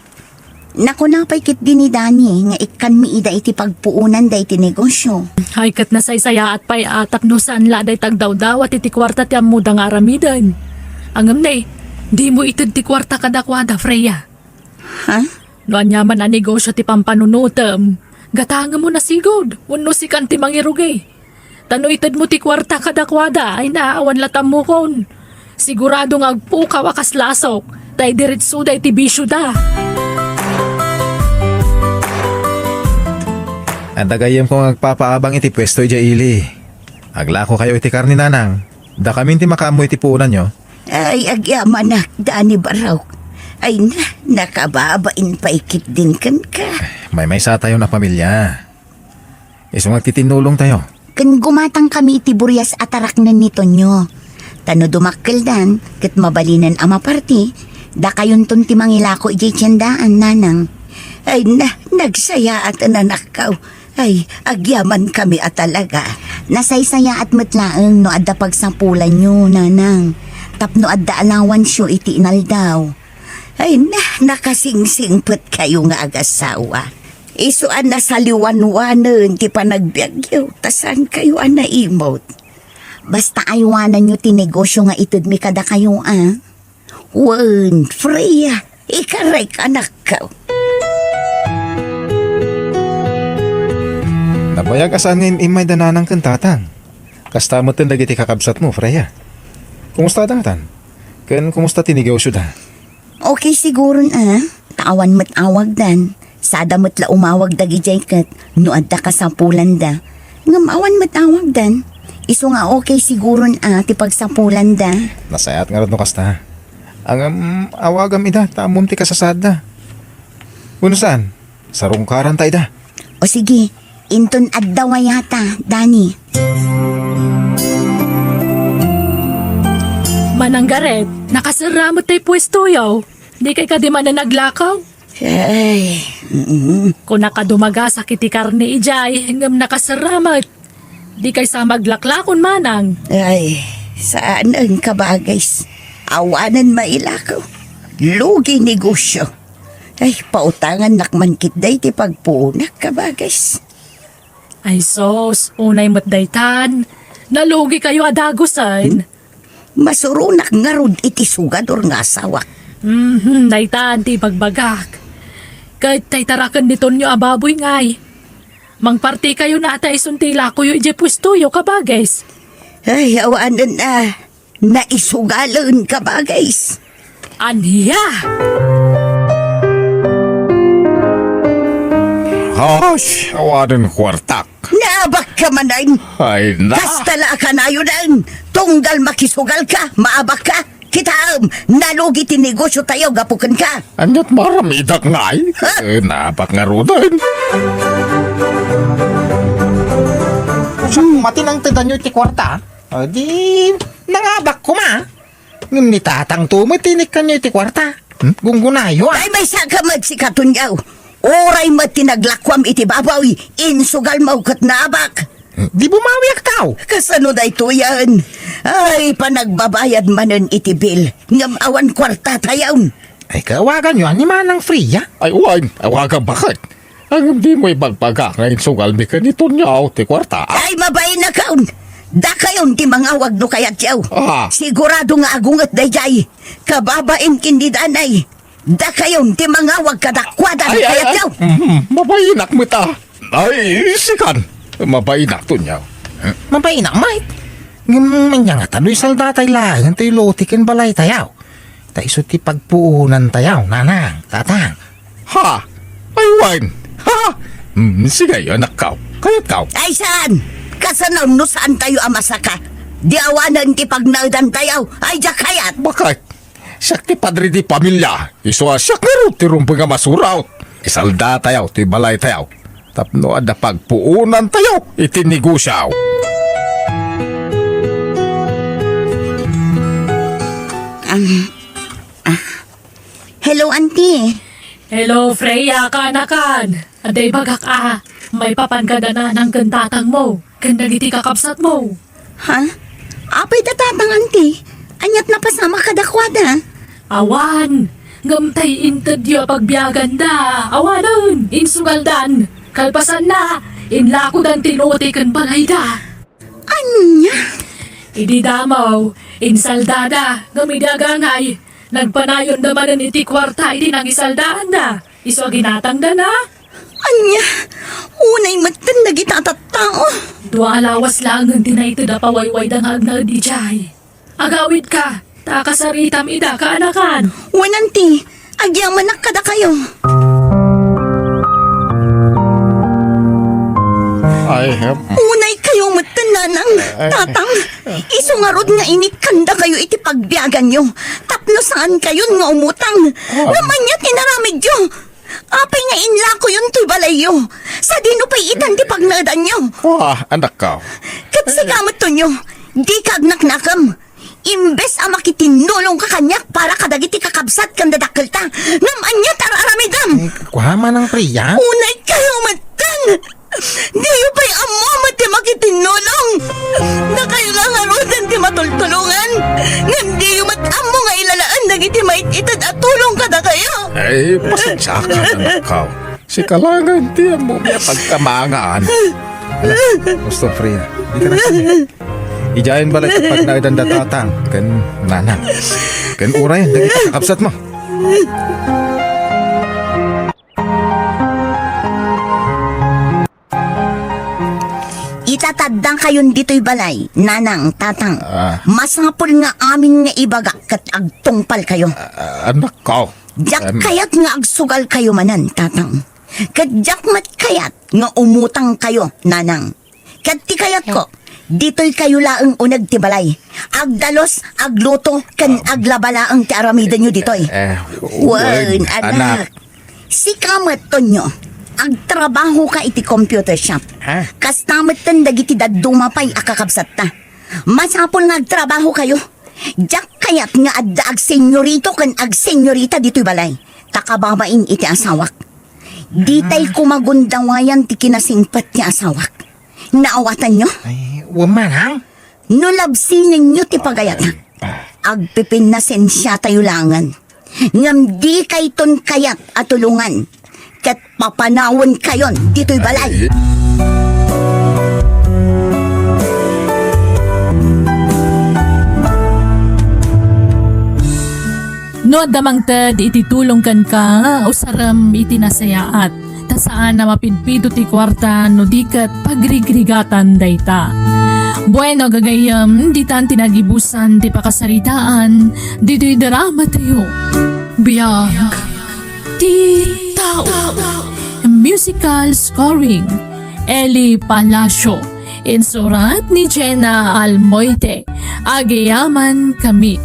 Nakuna pay ketdi ni Dani nga ikkanmi ida iti pagpuonanda iti negosyo. Ay, ket nasaysayaat pay a tapno saan la dayta agdawdawat iti kuarta ti ammoda nga aramiden. Ngem ne, dimo ited ti kuarta kadakuada, Freya. Ha? No aniaman a negosyo ti pampanunotem, gatangemmo na sigud, wenno sikan ti mangirugi. Ta no itedmo ti kuarta kadakuada, ay na, awan la tammukon. Sigurado nga agpukaw a kas lasok, ta idiretsoda iti bisioda. Adda gayyemko nga agpapaabang iti puesto idiay ili. Aglakokayo iti karne, Nanang. Dakamin ti makaammo iti puonanyo. Ay, agyamanak, Dani Barok. Ay na, nakababain pay ketdin kenka. Maymaysatayon a pamilia. Isu nga agtitinnulongtayo. Ken gumatangkami iti burias a taraknen ni Tonyo. Ta no dumakkeldan, ket mabalinen a maparti, dakayonton ti mangilako idiay tiendaan, Nanang. Ay na, nagsayaat, anakko. Ay, agyamankami a talaga. Nasaysayaat met laeng no adda pagsapulanyo, Nanang. Tapno adda allowance-yo iti inaldaw. Ay na, nakasingsingpetkayo nga agasawa. Isu a nasaliwanwanen ti panagbiagyo, ta saankayo a naimut. Basta aywananyo ti negosyo nga itedmi kadakayo, a. Wen, Freya, ikarek, anakko. Nabayag a saan nga im-immay da nanang ken tatang. Kasta met dagiti kakabsatmo, Freya. Kumusta datan? Ken kumusta ti negosioda? Okay siguron a, ta awan met awagdan. Sada met la umawag dagidiay ket no adda kasapulanda. Ngem awan met awagdan. Isu nga okay siguron a ti pagsapulanda. Nasayaat ngarud no kasta. Ngem awagam ida ta ammom ti kasasaadda. Wenno saan? Sarungkaranta ida. O sige, inton adda wayata, Dani. Manang Gareth, nakaserra met tay puestoyo. Dikay kadi manen aglakaw? Ay, mm. Kunak a dumagasak iti karne idiay, ngem nakaserra met. Dikay sa maglaklakon, manang. Ay, saanen, kabagis. Awanen mailakaw. Lugi negosio. Ay, pautangannak man ketdi ti pagpuonak, kabagis. Ay sus, unay met daytan. Nalugikayo a dagusen. Masuronak ngarud iti sugador nga asawak. Mhm, daytan ti ibagbagak. Ket tay taraken ni Tonyo a baboy ngay. Mangpartikayo na ta isun ti ilakoyo idiay puestoyo, kabagis. Ay, awanen a. Naisugalen, kabagis. Ania? Hash, awanen kuartak. Naabakka manen. Ay, na. Kasta la a kanayonen. Tunggal makisugalka, maabakka. Kitaem, nalugi ti negosiotayo gapu kenka. Aniat maramidak ngay? Ha? Eh, naabak ngaruden. Matinangtedanyo ti kuarta? O, di nangabak koma. Ngem ni tatangto met ti inikkanyo iti kuarta. Hmm? Gunggunayo, a. Ay, maysaka met sika, Tonyo. Uray met ti naglakuam iti baboy, insugalmo ket naabak. Hmm, di bumawiak, taw. Kasano daytoyen? Ay, panagbabayad manen iti bill. Ngem awan kuartatayo. Ay, kaawaganyo a ni Manang Freya? Ay, wen, awagan baket. Ngem dimo ibagbaga nga insugalmi ken ni Tonyo ti kuarta. Ay, mabainakon! Dakayon ti mangawag no kayatyo. Ah. Sigurado nga agunget daydiay. Kababain ken ni Danay. Dakayon ti mangawag kadakuada no kayatyo. Ay, ay. Mhm, mabainak met a. Ay, sikan. Mabainak, Tonyo. Mabainak, Mike. Ngem, ania ngata no isaldatay laeng ti lote ken balaytayo? Ta isu ti pagpuonantayo, nanang, tatang. Ha? Ay, wen. Ha? Hmm, sige, anakko. Kayatko. Ay, saan? Kasano no saantayo a masaka? Di awanen ti pagnaedantayo. Ay, diak kayat. Baket? Siak ti padre ti pamilia. Isu a siak ngarud ti rumbeng a masurot. Isaldatayo ti balaytayo. Tapno adda pagpuonantayo iti negosio. Um, ah. Hello, auntie. Hello, Freya, kaanakan. Adda ibagak a, maipapan kada nanang ken tatangmo, ken dagiti kakabsatmo. Ha? Apay da tatang, auntie? Aniat napasamak kadakuada? Awan, ngem tay intedyo a pagbiaganda, awanen, insugaldan. Kalpasanna, inlakodan ti lote ken balayda. Ania? Idi damo, insaldada, ngem idi agangay, nagpanayonda manen iti kuarta iti nangisaldaanda. Isu a ginatangdana. Ania? Unay metten dagita a tattao. Dua a lawas laengen ti naited a pawaywayda nga agnaed idiay. Agawidka, ta kasaritam ida, kaanakan. Wen, auntie, agyamanak kadakayo. Ay, em. Unaykayo metten, nanang, Ay. tatang. Isu ngarud nga inikkandakayo iti pagbiaganyo. Tapno saankayon nga umutang. Ah. Ngem ania ti inaramidyo? Apay nga inlakoyon toy balayyo? Sadino pay itan ti pagnaedanyo? Ah, anakko. Ket sika met, Tonyo, dika agnaknakem. Imbes a makitinnulongka kaniak para kadagiti kakabsat ken dadakkelta, ngem ania ti ar-aramidem? Kua, Manang Priya? Unaykayo metten! Diyo pay ammo met ti makitinnulong! Dakayo nga ngaruden ti matultulongan, ngem diyo met ammo nga ilalaen dagiti mait-ited a tulong kadakayo! Ay, pasensiakan, anakko. Sika laeng ti ammomi a pagkamangan. Ala, Gusto, Priya, dika na. Idiayen balay ti pagnaedanda tatang ken nanang. Ken uray, dagiti kakabsatmo. addakayon ditoy balay, nanang, tatang, Ah. masapul nga amin nga ibaga ket agtungpalkayo. Ah, anak ko. Diak Em. kayat nga agsugalkayo manen, tatang. Ket diak met kayat nga umutangkayo, nanang. Ket ti kayatko, ditoykayo laeng uneg ti balay. Agdalus, agluto, ken aglaba laeng ti aramidenyo ditoy. Eh, Wen, wen, anak. anak. Sika met, Tonyo, agtrabahoka iti computer shop. Ha? Kasta metten dagiti dadduma pay a kakabsatta. Masapul nga agtrabahokayo. Diak kayat nga adda agsenyorito ken agsenyorita ditoy balay. Ta kababain iti asawak. Ditay koma gundawayan ti kinasingpet ti asawak. Naawatanyo? Ay, wa man, ha? No labsinenyo ti pagayatak, agpipinnasensiatayo laengen. Ngem dikayton kayat a tulongan, ket papanawenkayon ditoy balay. No adda mangted iti tulong kenka, usarem iti nasayaat. Ta saan a mapidpido ti kuarta no di ket pagrigrigatan dayta. Bueno, gagayyem, ditan ti nagibusan ti pakasaritaan ditoy drama tayo. Biag ti tao. Musical scoring, Eli Palacio. Insurat ni Jenna Almoite. Agiyaman kami.